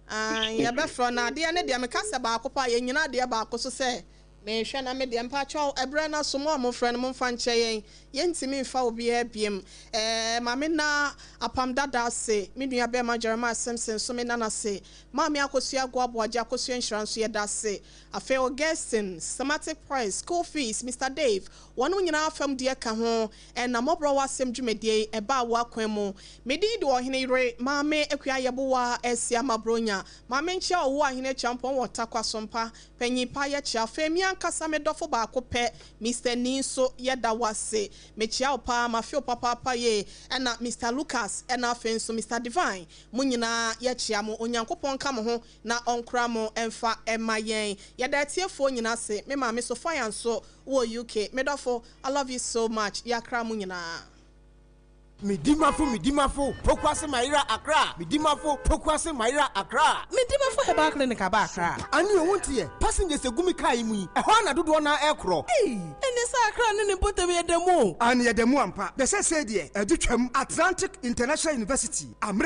Ae yɛbɛfrɛ wo na adeɛ no deɛ meka sɛ baako pɛ a yɛnyina adeɛ baako so sɛ Mehwɛ na me deɛ mpakyɛw ɛberɛ no aso mo a mofrɛ no momfa nkyɛ yɛn yɛntumi mfa obiara biom ɛɛ ma me nna apam dada ase me nua bɛɛma Jeremiah Simpson nso me nna no ase Maame Akosua Agoaboagye Akosua Nhyira nso yɛda ase afei Augustine Systematic Press School Fees Mister Dave wɔnom nyinaa fam deɛ ka ho ɛna mmɔborɔ w'asɛm dwumadie yi ɛbaa wo akwan mu me din de Ɔhene Yere Maame Akua Yɛbowa Asiama Bronya Maame Nkyea Ɔwoo Ahene Akyampɔn wɔ Tarkwa Sompa Panyin pa yɛkyea afei me ankasa me dɔfo baako pɛ Mister Nii nso yɛda wo ase mekyea wo paa mafe wo papaapa yie ɛna Mister Lucas ɛna afei nso Mister Divine mo nyinaa yɛkyea mo Onyankopɔn nka mo ho na ɔnkora mo mfa mma yɛn yɛda atiefoɔ nyinaa ase me maame Sophia nso wɔ UK me dɔfo I love you so much yɛakra mo nyinaa. Medimafo Medimafo Pokuase Mayera Accra Medimafo Pokuase Mayera Accra. Medimafo Herbal Clinic aba Accra. Ane o wonte yɛ? Passengers egu me car yi mu yi, ɛhɔ ara na dodoɔ no ara ɛrekorɔ. Ei! Ɛneɛ sɛ Accra ne ne mpɔtam yɛ da mu o. Aane yɛda mu ampa. Na seesei deɛ ɛde twam Atlantic International University, Amerika.